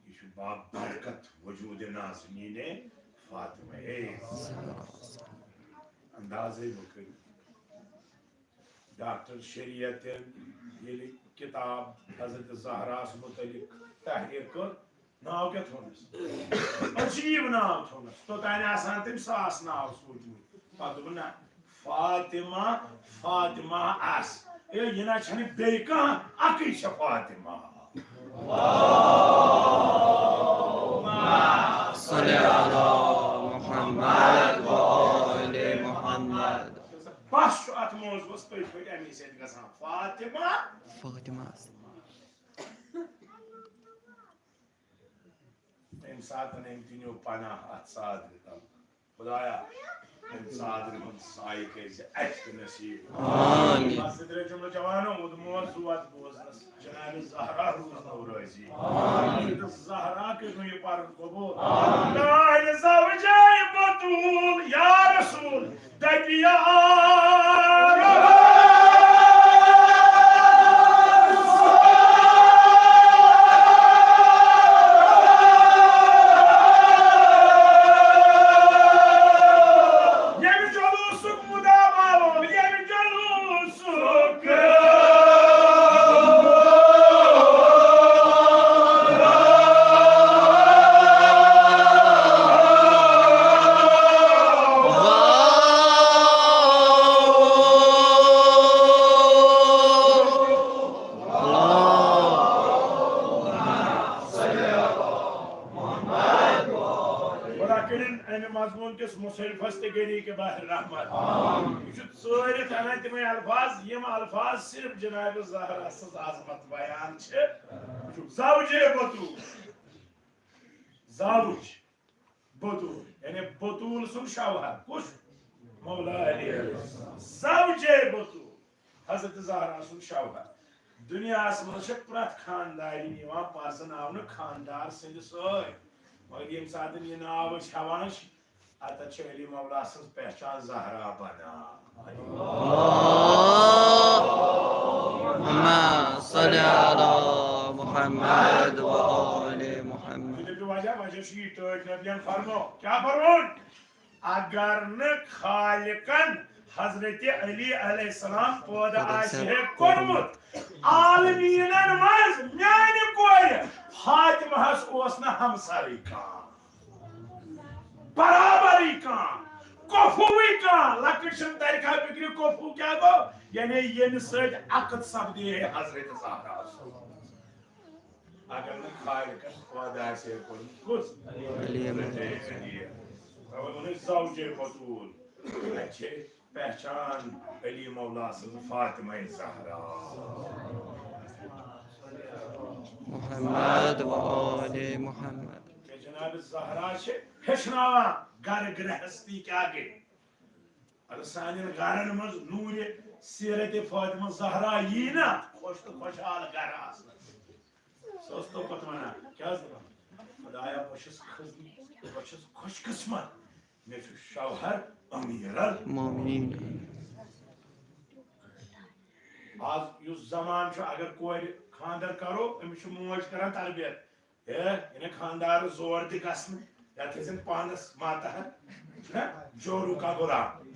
یہِ چھُ باب برکت وجود نازنین فاطمہ۔ اندازے مہ کٔرِو۔ ڈاکٹر شریعتن ییٚلہِ کتاب حضرت زہراہس متعلق تحریر کٔر، ناو کیٛاہ تھوٚونس؟ عجیب ناو تھوٚونس۔ توٚتانۍ آسان تٔمۍ ساس ناو سوٗنچمٕتۍ۔ پتہٕ دوٚپُن، نہ، فاطمہ، فاطمہ آس۔ اے، یہِ نہ چھنہٕ بیٚیہِ کانٛہہ، اکٕے چھےٚ فاطمہ۔ صلی علی محمد و آل محمد۔ بس چھُ اتھ منٛز، بس تُہۍ پٲٹھۍ امی سۭتۍ گژھان۔ فاطمہ۔ فاطمہ۔ تَمہِ ساتہٕ أمۍ تہِ نیوٗ پناہ اَتھ ژادرِ تَل۔ خدایا، اَمہِ ژادرِ ہُنٛد سایہِ کٔرۍ زِ اَسہِ تہِ نصیٖب۔ آمین۔ بس سۭتۍ رٔٹِو نہٕ جوانو، اُدموت زُوَت بوزنَس جناب زہرا روٗز نو رٲضی۔ آمین۔ زہرا کٔرِو یہِ پَرُن قبوٗل۔ آمین۔ دانہِ زوجے بتوٗل یا رسول۔ دپیار۔ ییٚمہِ جلوسُک مُدعا باوو، ییٚمہِ جلوسُک۔ خدا کٔرِن اَمہِ مضموٗن کِس مُصنِفس تہِ گٔری کہِ بحر رحمت۔ یہِ چھُ ژٲرِتھ اَنان تِمے الفاظ، یِم الفاظ صرف جناب زہرا سٕنٛز عظمت بیان چھِ۔ زوجے بتوٗل۔ زوج بتول، یعنی بتول سُنٛد شوہر۔ کُس؟ مولا علی۔ زوجے بتول، حضرت زہرا سُنٛد شوہر۔ دُنیاہَس منٛز چھِ پرٛٮ۪تھ خانٛدارِنۍ یِوان پرزناونہٕ خانٛدار سٕنٛدِ سۭتۍ، مگر ییٚمہِ ساتہٕ یہِ ناو أسۍ ہٮ۪وان چھِ، اتھ چھِ علی مولا سٕنٛز پہچان زہرا بنان۔ اللهم صل على محمد وآل محمد۔ تُہۍ دٔپِو وجہ، وجہ چھُ یہِ ٹٲٹھۍ نبیَن فرمو۔ کیٛاہ فرمون؟ اگر نہٕ خالقن حضرت علی علیہ السلام پٲدٕ آسہِ ہے کوٚرمُت، عالمیٖنن منٛز میانہِ کورِ فاطمہس اوس نہٕ ہمسرٕے کانٛہہ۔ برابرٕے کانٛہہ، کفوٕے کانٛہہ، لۄکٕٹ چھِنہٕ تَرِ کھا فِکرِ کفو کیٛاہ گوٚو؟ یعنی ییٚمہِ سۭتۍ عقد سپدے ہے حضرت زہرا۔ اگر نہٕ خالقس پٲدٕ آسہِ ہے کوٚرمُت، کُس؟ علی احمد۔ توے ووٚن أسۍ زوجے بتول۔ اَتہِ چھِ پہچان علی مولا سٕنٛز فاطمہ زہرا۔ محمد و آل محمد۔ کہ جناب زہرا چھِ ہیٚچھناوان گرٕ گرہستی کیٛاہ گٔے۔ اگر سانٮ۪ن گرن منٛز نوٗرِ سیرت فاطمہ زہرا یی نا، خۄش تہٕ خۄشحال گرٕ آسن۔ سُہ اوس توٚپتہٕ وَنان، کیٛاہ ٲس دَپان؟ خۄدایا، بہٕ چھُس خٔز-، بہٕ چھُس خۄش قٕسمت، مےٚ چھُ شوہر امیر المومنین۔ آز یُس زمانہٕ چھُ، اگر کورِ خانٛدر کرو، أمِس چھُ موج کران تربیت۔ ہے، یہِ نہٕ خانٛدارَس زور تہِ گژھنہٕ، یَتھ ٲسِن پانَس ماتحت، چھُنہ، جورو کا غلام۔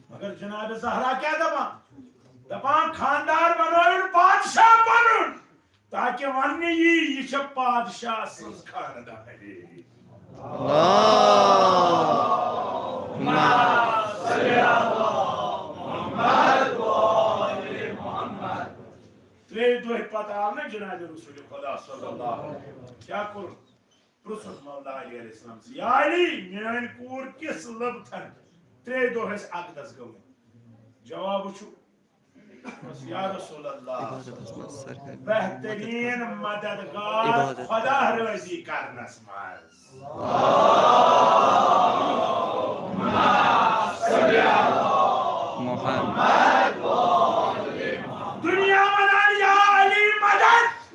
مگر جناب زہرا کیٛاہ دَپان؟ دَپان، خانٛدار بنٲوِن بادشاہ پَنُن، تاکہِ وَننہٕ یی، یہِ چھےٚ بادشاہ سٕنٛز خانٛدارِنۍ۔ اللہم صل علی محمد و آل محمد۔ ترٛیٚیہِ دۄہہِ پتہٕ آو نہ جناب رسول خدا صلی اللہ علیہ وسلم۔ کیٛاہ کوٚرُن؟ پرٛژھُن مولا علی علیہ السلام، یا علی، میٛٲنۍ کوٗر کِژھ لٔبتھن؟ ترٛیٚیہِ دۄہ ٲسۍ عقدس گٔمٕتۍ۔ جواب وٕچھِو، یا رسول اللہ، عبادتس منٛز سرکار بہترین مددگار عبادت خدا کرنس۔ رٲضی کرنس منٛز۔ محمد۔ دنیا ونان یا علی مدد،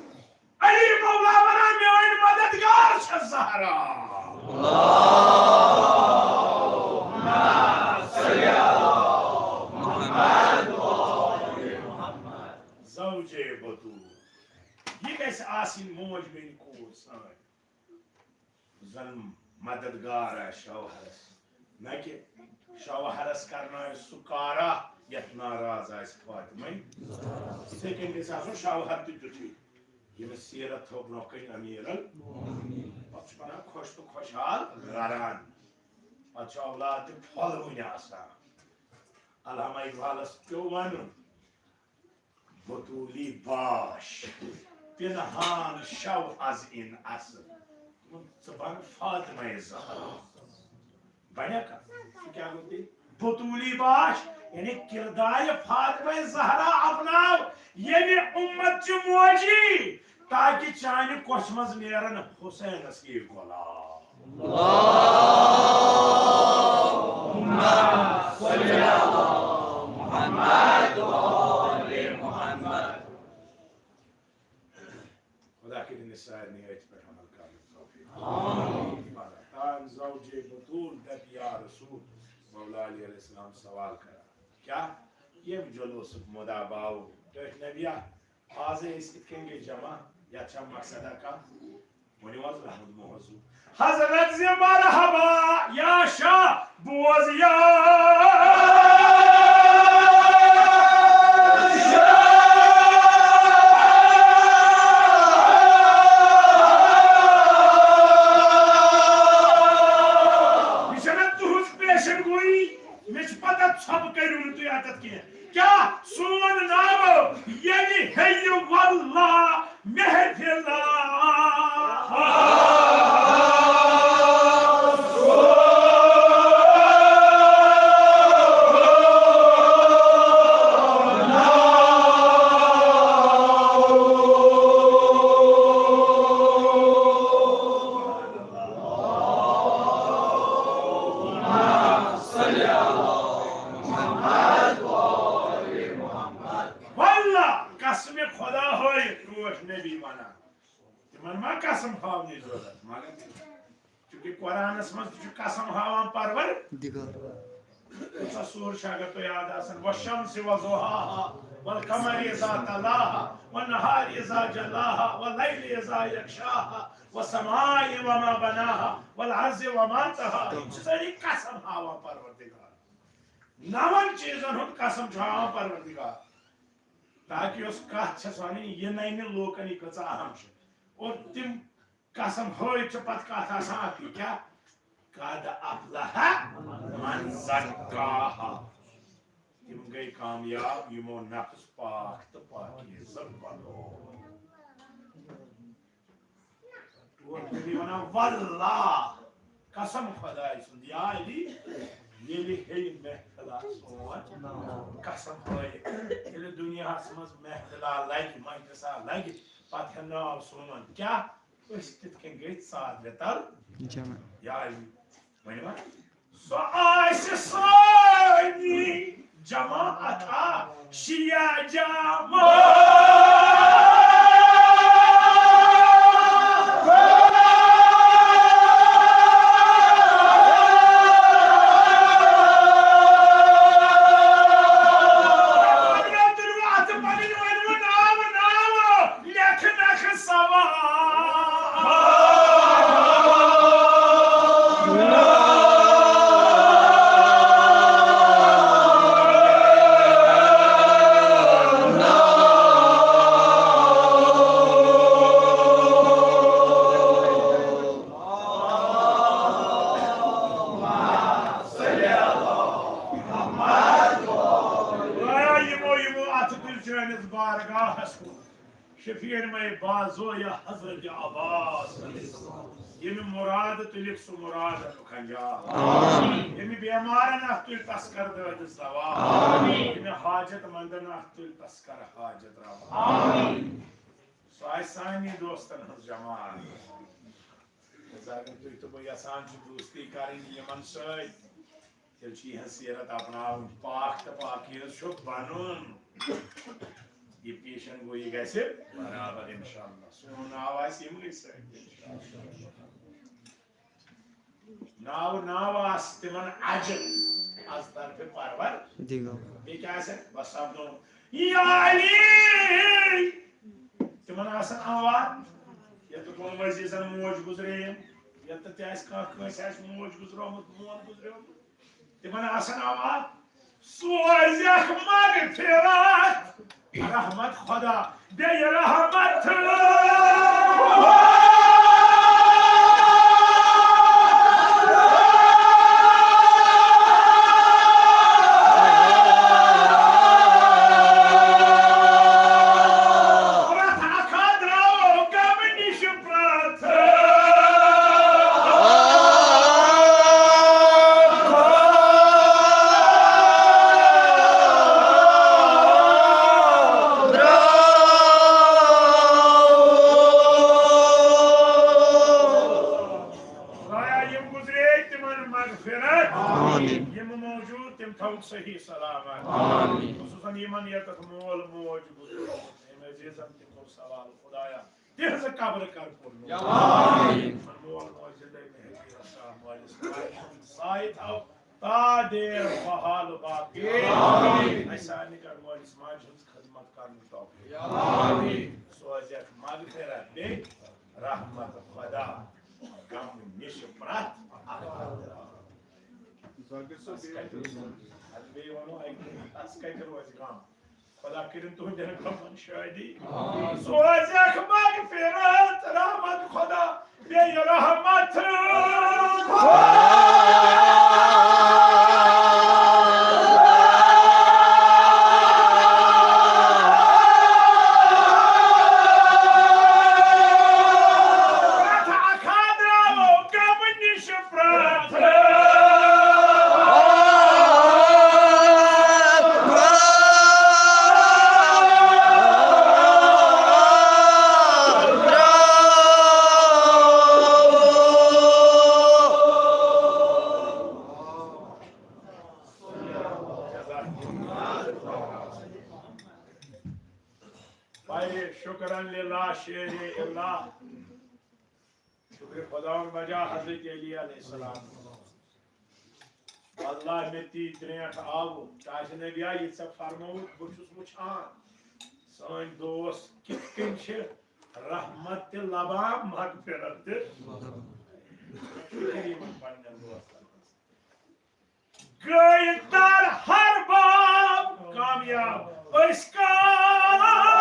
علی مولا ونان میٲنۍ مددگار چھےٚ زہرا۔ زوجے بتول، یہِ گژھِ آسٕنۍ موج بیٚنہِ کوٗر سٲنۍ۔ زن مددگار آسہِ شوہرس، نہ کہِ شوہرس کرناوِ سُہ کارا یتھ ناراض آسہِ فاطمہ۔ یِتھے کٔنۍ گژھِ آسُن شوہر تہِ تیُتھُے، ییٚمِس سیرت تھوٚو برونٛہہ کنہِ امیر ال-، پتہٕ چھُ بنان خۄش تہٕ خۄشحال گران، پتہٕ چھُ اولاد تہِ پھۄلوٕنۍ آسان۔ علامہ اقبالس پیوٚو ونُن، بتولی باش، پنہان شو از این اصل۔ ژٕ بن فاطمہ زہرا۔ بنیا کتھ؟ سُہ کیٛاہ گوٚو تیٚلہِ؟ بتولی باش، یعنی کردارِ فاطمہ زہرا اپناو، ییٚمہِ امت چہِ موجی، تاکہ چانہِ کۄچھِ منٛز نیرن حسینس ہی غلام۔ اللهم صل على محمد وآل محمد۔ خدا کٔرِنۍ أسۍ سارنٕے أتھۍ پٮ۪ٹھ عمل کرنُک توفیق۔ آمین۔ تان زوجے بتول دپ یا رسول، مولا علی علیہ السلام سوال کران، کیا ییٚمہِ جلوسُک مُدعا باوُ ٹٲٹھۍ نبیا؟ آز أسۍ کِتھ کٔنۍ گٔے جمع؟ یتھ چھا مقصدہ کانٛہہ؟ ؤنِو حظ، احمد موضوع۔ حضرت زِ مرحبا یا شاہ بوز یا۔ یہِ چھَنہ تُہٕنٛز پیشن گویی؟ مےٚ چھِ پتہ ژھۄپہٕ کٔرِو نہٕ تُہۍ اتٮ۪تھ کینٛہہ۔ کیٛاہ سون ناو ییٚلہِ ہیٚیہِ واللہ محفلہ؟ واللہ، قسم خدا ہوئے، ٹوٹھ نبی ونان۔ تِمن ما قسم ہاونٕچ ضرورت؟ مگر چونکہ قرآنس منٛز تہِ چھُ قسم ہاوان پرور۔ دِگار۔ کۭژاہ سورٕ چھِ اگر تۄہہِ یاد آسن، والشمس وضحاها، والقمر اذا تلاها، والنهار اذا جلاها، والليل اذا يغشاها، والسماء وما بناها، والارض وما طحاها۔ یِم چھِ سٲری قسم ہاوان پروردگار۔ نون چیٖزن ہُنٛد قسم چھُ ہاوان پروردگار۔ تاکہ یۄس کتھ چھس ونٕنۍ، یہِ ننہِ لوٗکن یہِ کۭژاہ اہم چھِ۔ اور تِم قسم ہٲوِتھ چھِ پتہٕ کتھ آسان اکٕے، کیٛاہ؟ قد افلح من زکاها۔ تِم گٔے کامیاب یِمو نفس پاک تہٕ پاکیزٕ بنوو۔ ٹوٹھ نبی ونان، واللہ، قسم خداے سُنٛد، یا علی، ییٚلہِ ہیٚیہِ محفلہ سون قسم ہٲیِتھ، ییٚلہِ دُنیاہس منٛز محفلہ لگہِ، مجلسہ لگہِ، پتہٕ ہٮ۪ناو سون کیٛاہ؟ أسۍ کِتھ کٔنۍ گٔے ژادرِ تل جمع۔ یا علی، ؤنِو حظ۔ سۄ آسہِ سٲنی جماعت اکھ شیعہ جماعت۔ حضرت الوقت پنٕنۍ ؤنِو ناو، ناو۔ لیکھنک سوال۔ گویا یِمو، یِمو اَتھٕ تُلۍ چٲنِس بارگاہس کُن۔ شفیع مے بازو یا حضرت عباس علیہ السلام۔ ییٚمہِ مُرادٕ تُلِکھ سُہ مُراد اَتُک انجام۔ آمین۔ ییٚمہِ بیمارن اَتھ تُلۍ تسکر دٲدِس دوا۔ آمین۔ ییٚمہِ حاجت مندن اَتھ تُلۍ تسکر حاجت روا۔ آمین۔ سُہ آسہِ سانہِ دوستن ہٕنٛز جماعت۔ اگر تُہۍ تہٕ بہٕ یژھان چھِ دوستی کرٕنۍ یِمن سۭتۍ، تیٚلہِ چھِ یِہٕنٛز سیرت اپناوٕنۍ، پاک تہٕ پاکیز چھُ بنُن۔ یہِ پیشن گویی گژھِ برابر انشاءاللہ۔ سون ناو آسہِ یِمنٕے سۭتۍ انشاءاللہ۔ ناو ناو آسہِ تِمن اجر از طرفِ پرور۔ دیٖگو۔ بیٚیہِ کیٛاہ آسہِ؟ بس سپدُن۔ یا علی! تِمن آسن آواز، یتھ کُن عزیزن موج گُزرے، یتھ تہِ آسہِ کانٛہہ کٲنٛسہِ آسہِ موج گُزرومُت، مول گُزریومُت، تِمن آسن آواز، سوزیکھ مغفرت، رحمت خدا، بیٚیہِ رحمت۔ پرٛٮ۪تھ اکھ ہا درٛاو غمہٕ نِش پرٛٮ۪تھ۔ خدایا، یِم گُزرے تِمن مغفرت۔ آمین۔ یِم موجود تِم تھاوُکھ صحیح سلامت۔ آمین۔ خصوصاً یِمن ییٚتٮ۪تھ مول موج گُزرے، یِم عزیزن تہِ کوٚر سوال، خدایا، تِہنٛزٕ قبرٕ کر پُر نوٗر۔ آمین۔ یِمن مول موج زِندَے مےٚ ہیٚچھِ رسا مٲلِس ماجہِ ہُنٛد سایہِ تھاو تا دیر بحال باقی۔ آمین۔ اَسہِ سارنٕے کر مٲلِس ماجہِ ہٕنٛز خدمت کرنُک توفیٖق۔ آمین۔ سوزیکھ مغفرت بیٚیہِ رحمت خدا، غم نِش پرٛٮ۪تھ اکھ۔ اَسہِ کَتہِ روزِ؟ اَدٕ بیٚیہِ وَنو اَکہِ دۄہ، اَسہِ کَتہِ روزِ غم؟ خدا کٔرِن تُہٕنٛدٮ۪ن غمن شٲدی۔ سوزیکھ مغفرت، رحمت خدا، بیٚیہِ رحمت۔ بڑے شکرن للہ شیر اللہ۔ شکر خداوند بجا حضرت علی علیہ السلام۔ اللہ مےٚ تی درینٹھ آو، تاج نبیا، یہِ ژےٚ فرمووُتھ، بہٕ چھُس وٕچھان، سٲنۍ دوس کِتھ کٔنۍ چھِ رحمت تہِ لبان، مغفرت تہِ۔ فکر یِمن پننٮ۪ن دوستن ہٕنٛز۔ گٔے در ہر باب کامیاب أسۍ کامیاب۔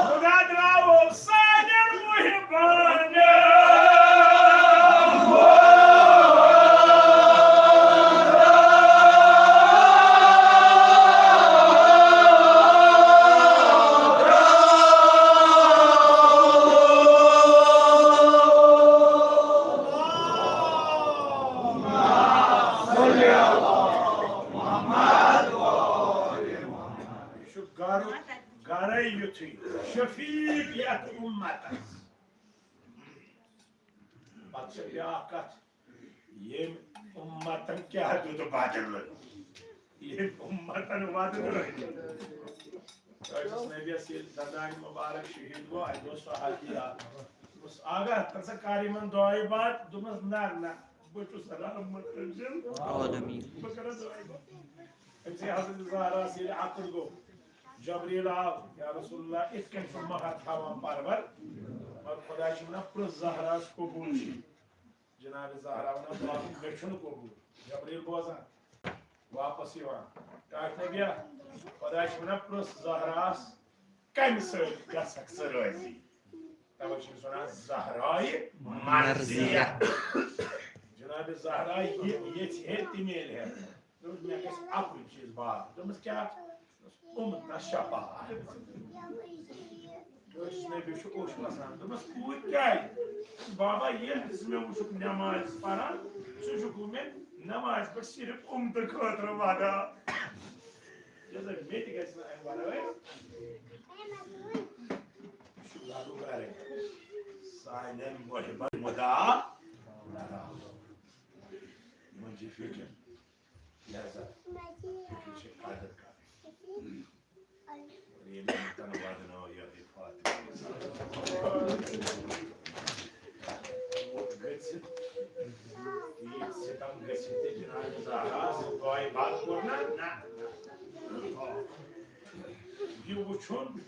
خدا درٛاوو سانٮ۪ن محبن۔ یہِ چھُ گرُک گرے یُتھُے شفیق یتھ امتس۔ پتہٕ چھِ بیٛاکھ کتھ، ییٚمۍ اُمتن کیٛاہ دیُت بدلہٕ؟ ییٚمۍ اُمتن ودلہٕ۔ أکِس نبیَس ییٚلہِ دندانہِ مُبارک شہیٖد گوٚو، اَتہِ اوس صحابی اکھ۔ دوٚپمَس، "آغا، ژٕ کر یِمن دۄے باد؟" دوٚپمَس، "نہ، نہ، بہٕ چھُس رحمت عالمین۔ بہٕ کرٕ دۄے باد۔" أمۍ سٕے حضرت زہراہَس ییٚلہِ عقد گوٚو، جبریٖل آو، "یا رسول اللہ، اِتھ کٔنۍ چھُ مہر تھاوان پرور؟" مگر خۄداے چھُ وَنان، "پرٛژھ زہراہَس قبوٗل چھُ۔" جناب زہرا ونان، "باقٕے مےٚ چھُنہٕ قبول۔" جبریٖل بوزان، واپس یِوان، "ٹاٹھۍ نبیا، خۄداے چھُ ونان، پرٛژھ زہراہَس کمہِ سۭتۍ گژھکھ ژٕ رٲضی؟" توے چھِ أمِس ونان زہرایہِ مرضیہ۔ مرضیہ۔ جناب زہرا یہِ یژھِ ہے تہِ میلہِ ہے۔ دوٚپمَس، "مےٚ گژھِ اَکُے چیٖز باغ۔" دوٚپمَس، "کیٛاہ؟" دوٚپمَس، "اُمتَس شفاعت۔" دوٚپمَس، "نبی چھُ اوٚش وَسان۔" دوٚپمَس، "کوٗر کیٛازِ؟" "بابا، ییٚلہِ تہِ ژٕ مےٚ وٕچھُکھ نٮ۪مازِ پَران، ژٕ چھُکھ مےٚ نٮ۪مازِ پٮ۪ٹھ صرف اُمتہٕ خٲطرٕ وَدان۔" یہِ زَن مےٚ تہِ گژھِ نہٕ اَمہِ وَرٲے شُکر گُزارٕنۍ۔ سانٮ۪ن محبت مُدا یِمَن چھِ فِکر۔ لہذا فِکر چھِ قدر کَرٕنۍ۔ اور ییٚلہِ أمۍ تَنہٕ وَدنٲو یہِ فاطمہ۔ موت گٔژھِتھ، یہِ ستم گٔژھِتھ تہِ جناب زہرا سُہ دۄے بد کوٚر نہ، نہ۔ یہِ وٕچھُن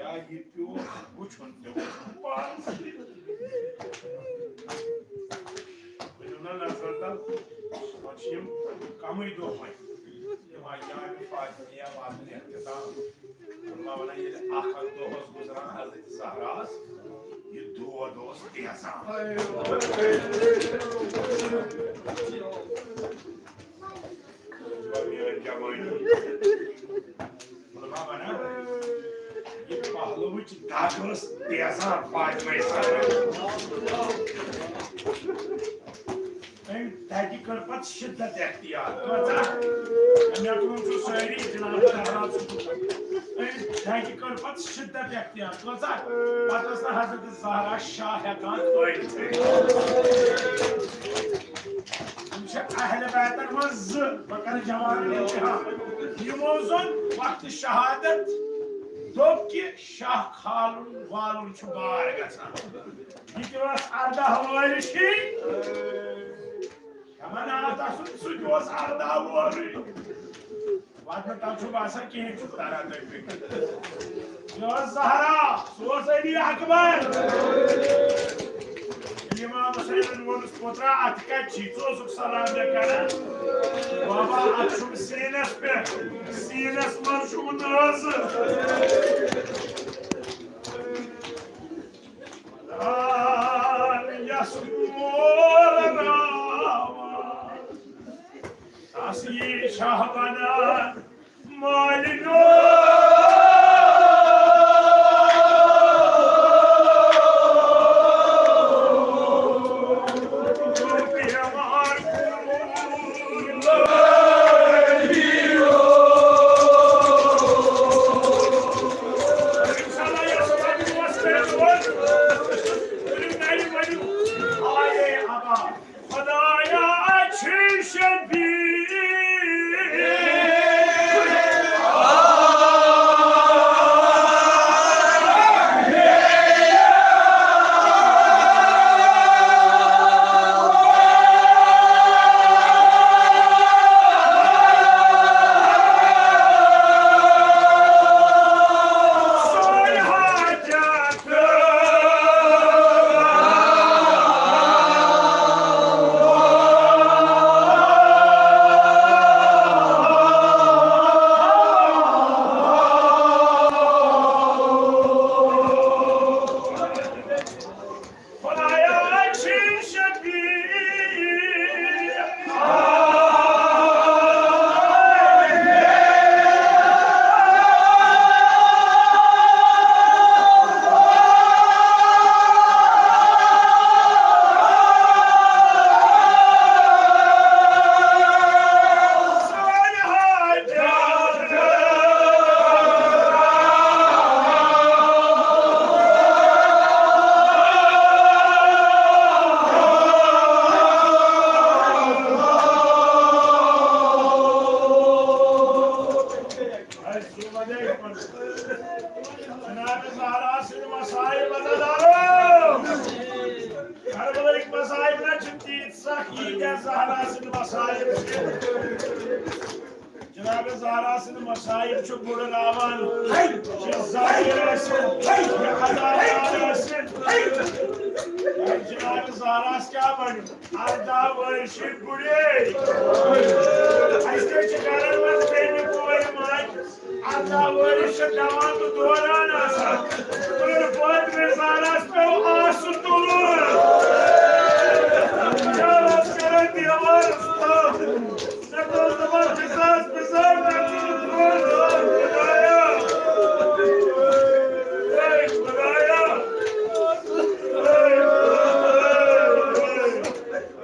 یا یہِ پیوٗر وٕچھُن تہِ وٕچھُن پانَس تہِ۔ ؤنِو نہ نظر تل، وۄنۍ چھِ یِم کمٕے دۄہ وۄنۍ۔ یِم آیہِ جامع فاطمیہ واتنہِ اختتام۔ علماء وَنان، ییٚلہِ اکھ اکھ دۄہ اوس گُزران حضرت زہراہَس، یہِ دود اوس تیزان۔ میٲنۍ جوانی۔ علماء وَنان، یہِ پہلوٕچ دگ ٲس تیزان فاطمہ زہرا۔ أمۍ دَگہِ کٔر پَتہٕ شِدت اختیار۔ کۭژاہ؟ مےٚ کوٚرمُت چھُ سٲری جناب زہرا سُنٛد۔ أمۍ دَگہِ کٔر پَتہٕ شِدت اختیار۔ کۭژاہ؟ پَتہٕ ٲس نہٕ حضرت زہرا شاہ ہٮ۪کان کھٲلِتھ۔ یِم چھِ اہلِ بیتَن منٛز زٕ، بہٕ کَرٕ جوانَن امتحان۔ یِمو زَن وقتِ شہادت دوٚپ کہِ شاہ کھالُن والُن چھُ بار گژھان۔ یہِ تہِ اوس ارداہ وٲرِشی۔ کمن آو تسُنٛد سُہ تہِ اوس ارداہ وُہرٕے۔ وَنہٕ تَتھ چھُ باسان کِہیٖنۍ چھُ تَران تَمہِ فِکرِ۔ یہِ اوس زہرا، سُہ اوس علی اکبر۔ ییٚلہِ امام حسینن ووٚنُس، "پوترا، اَتھ کَتہِ چھی؟ ژٕ اوسُکھ سلام مےٚ کران۔ بابا، اَتھ چھُم سیٖنَس پٮ۪ٹھ، سیٖنَس منٛز چھُم نٲزٕ۔" دان یس مول راوان، تس یی شاہ بنان مالِنو۔ خدایا چھ شبیہ۔ جناب زہرا سٕنٛدۍ مصائب، عزادارو۔ کربلٕکۍ مصائب نہ چھِ تیٖتۍ سخ، ییٖتیٛاہ زہرا سٕنٛدۍ مصائب چھِ۔ جناب زہرا سٕنٛدۍ مصائب چھِ بُڈراوان۔ چھِ ظٲہِر ٲسِن، یا عزادار ٲسِن۔ جناب زہراہَس کیٛاہ بَنہِ؟ ارداہ ؤرِش بُڈے۔ اَسہِ تہِ چھِ گَرَن منٛز بیٚنہِ کورِ ماجہِ۔ ارداہ ؤرِش چھِ دَوان تہٕ دوران آسان۔ مگر فاطمہ زہراہَس پیوٚو آسہٕ تُلُن۔ کیٛاہ اوس کران دیوارَس تَل؟ مےٚ دوٚپ، پِساس، پِساس، مےٚ چھُنہٕ ترٛوٹ، خۄدایا۔ اے خۄدایا۔ اے خۄدایا۔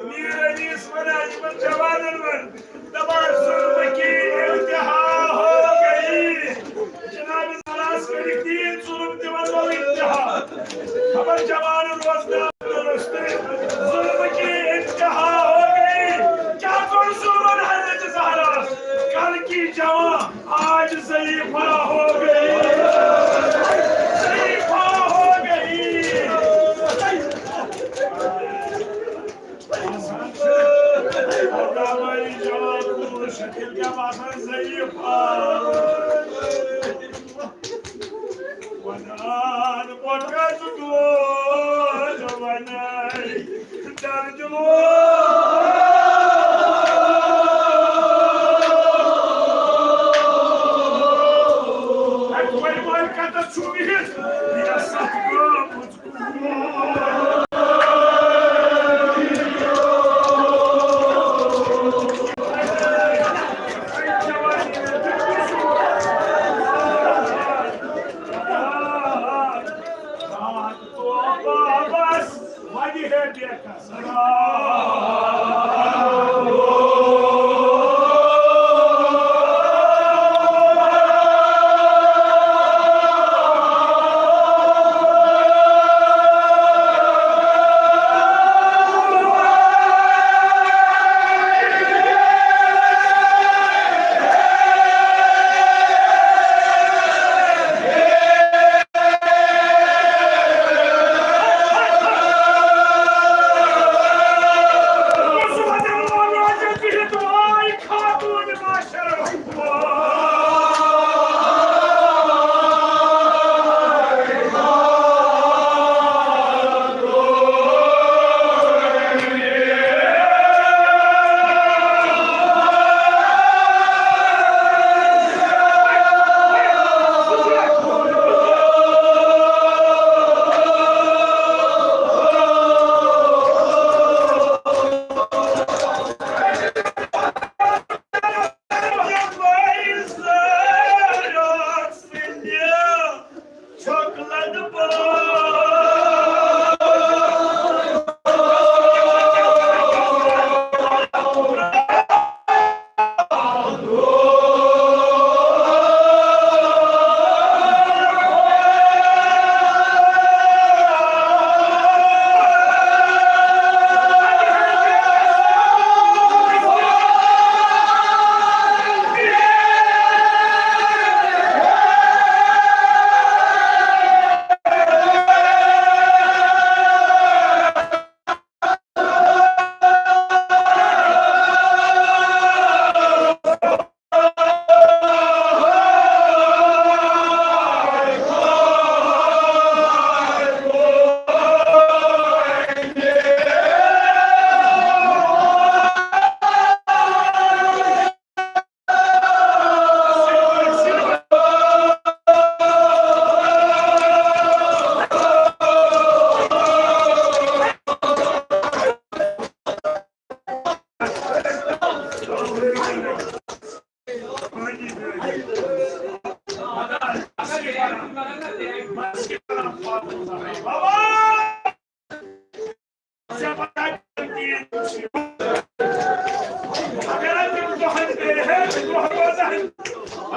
میٖر علی یَس وَنان یِمَن جوانَن وَن، دَپان، "ظلم کی انتہا ہو گئی۔" جناب، خلاص کٔرِتھ یہِ ظلم تہِ وَنو انتہا۔ خبر جوان روزگار روٚستُے۔ ظلم کی انتہا ہو گئی۔ کیٛاہ کوٚر ظلمن حضرت زہراہَس؟ کل کی جوان آج ضعیفہ ہو گئی۔ ضعیفہ ہو گئی۔ باسان چھِ، خۄداوندی جواب کوٚر، شکیل کیٛاہ باسان، ضعیف آ۔ ونان پۄٹھس دود ونان درد لوگ۔ اَتہِ وۄنۍ وۄنۍ کتس چھُ بِہِتھ، یہِ ستھ گٲمٕژ۔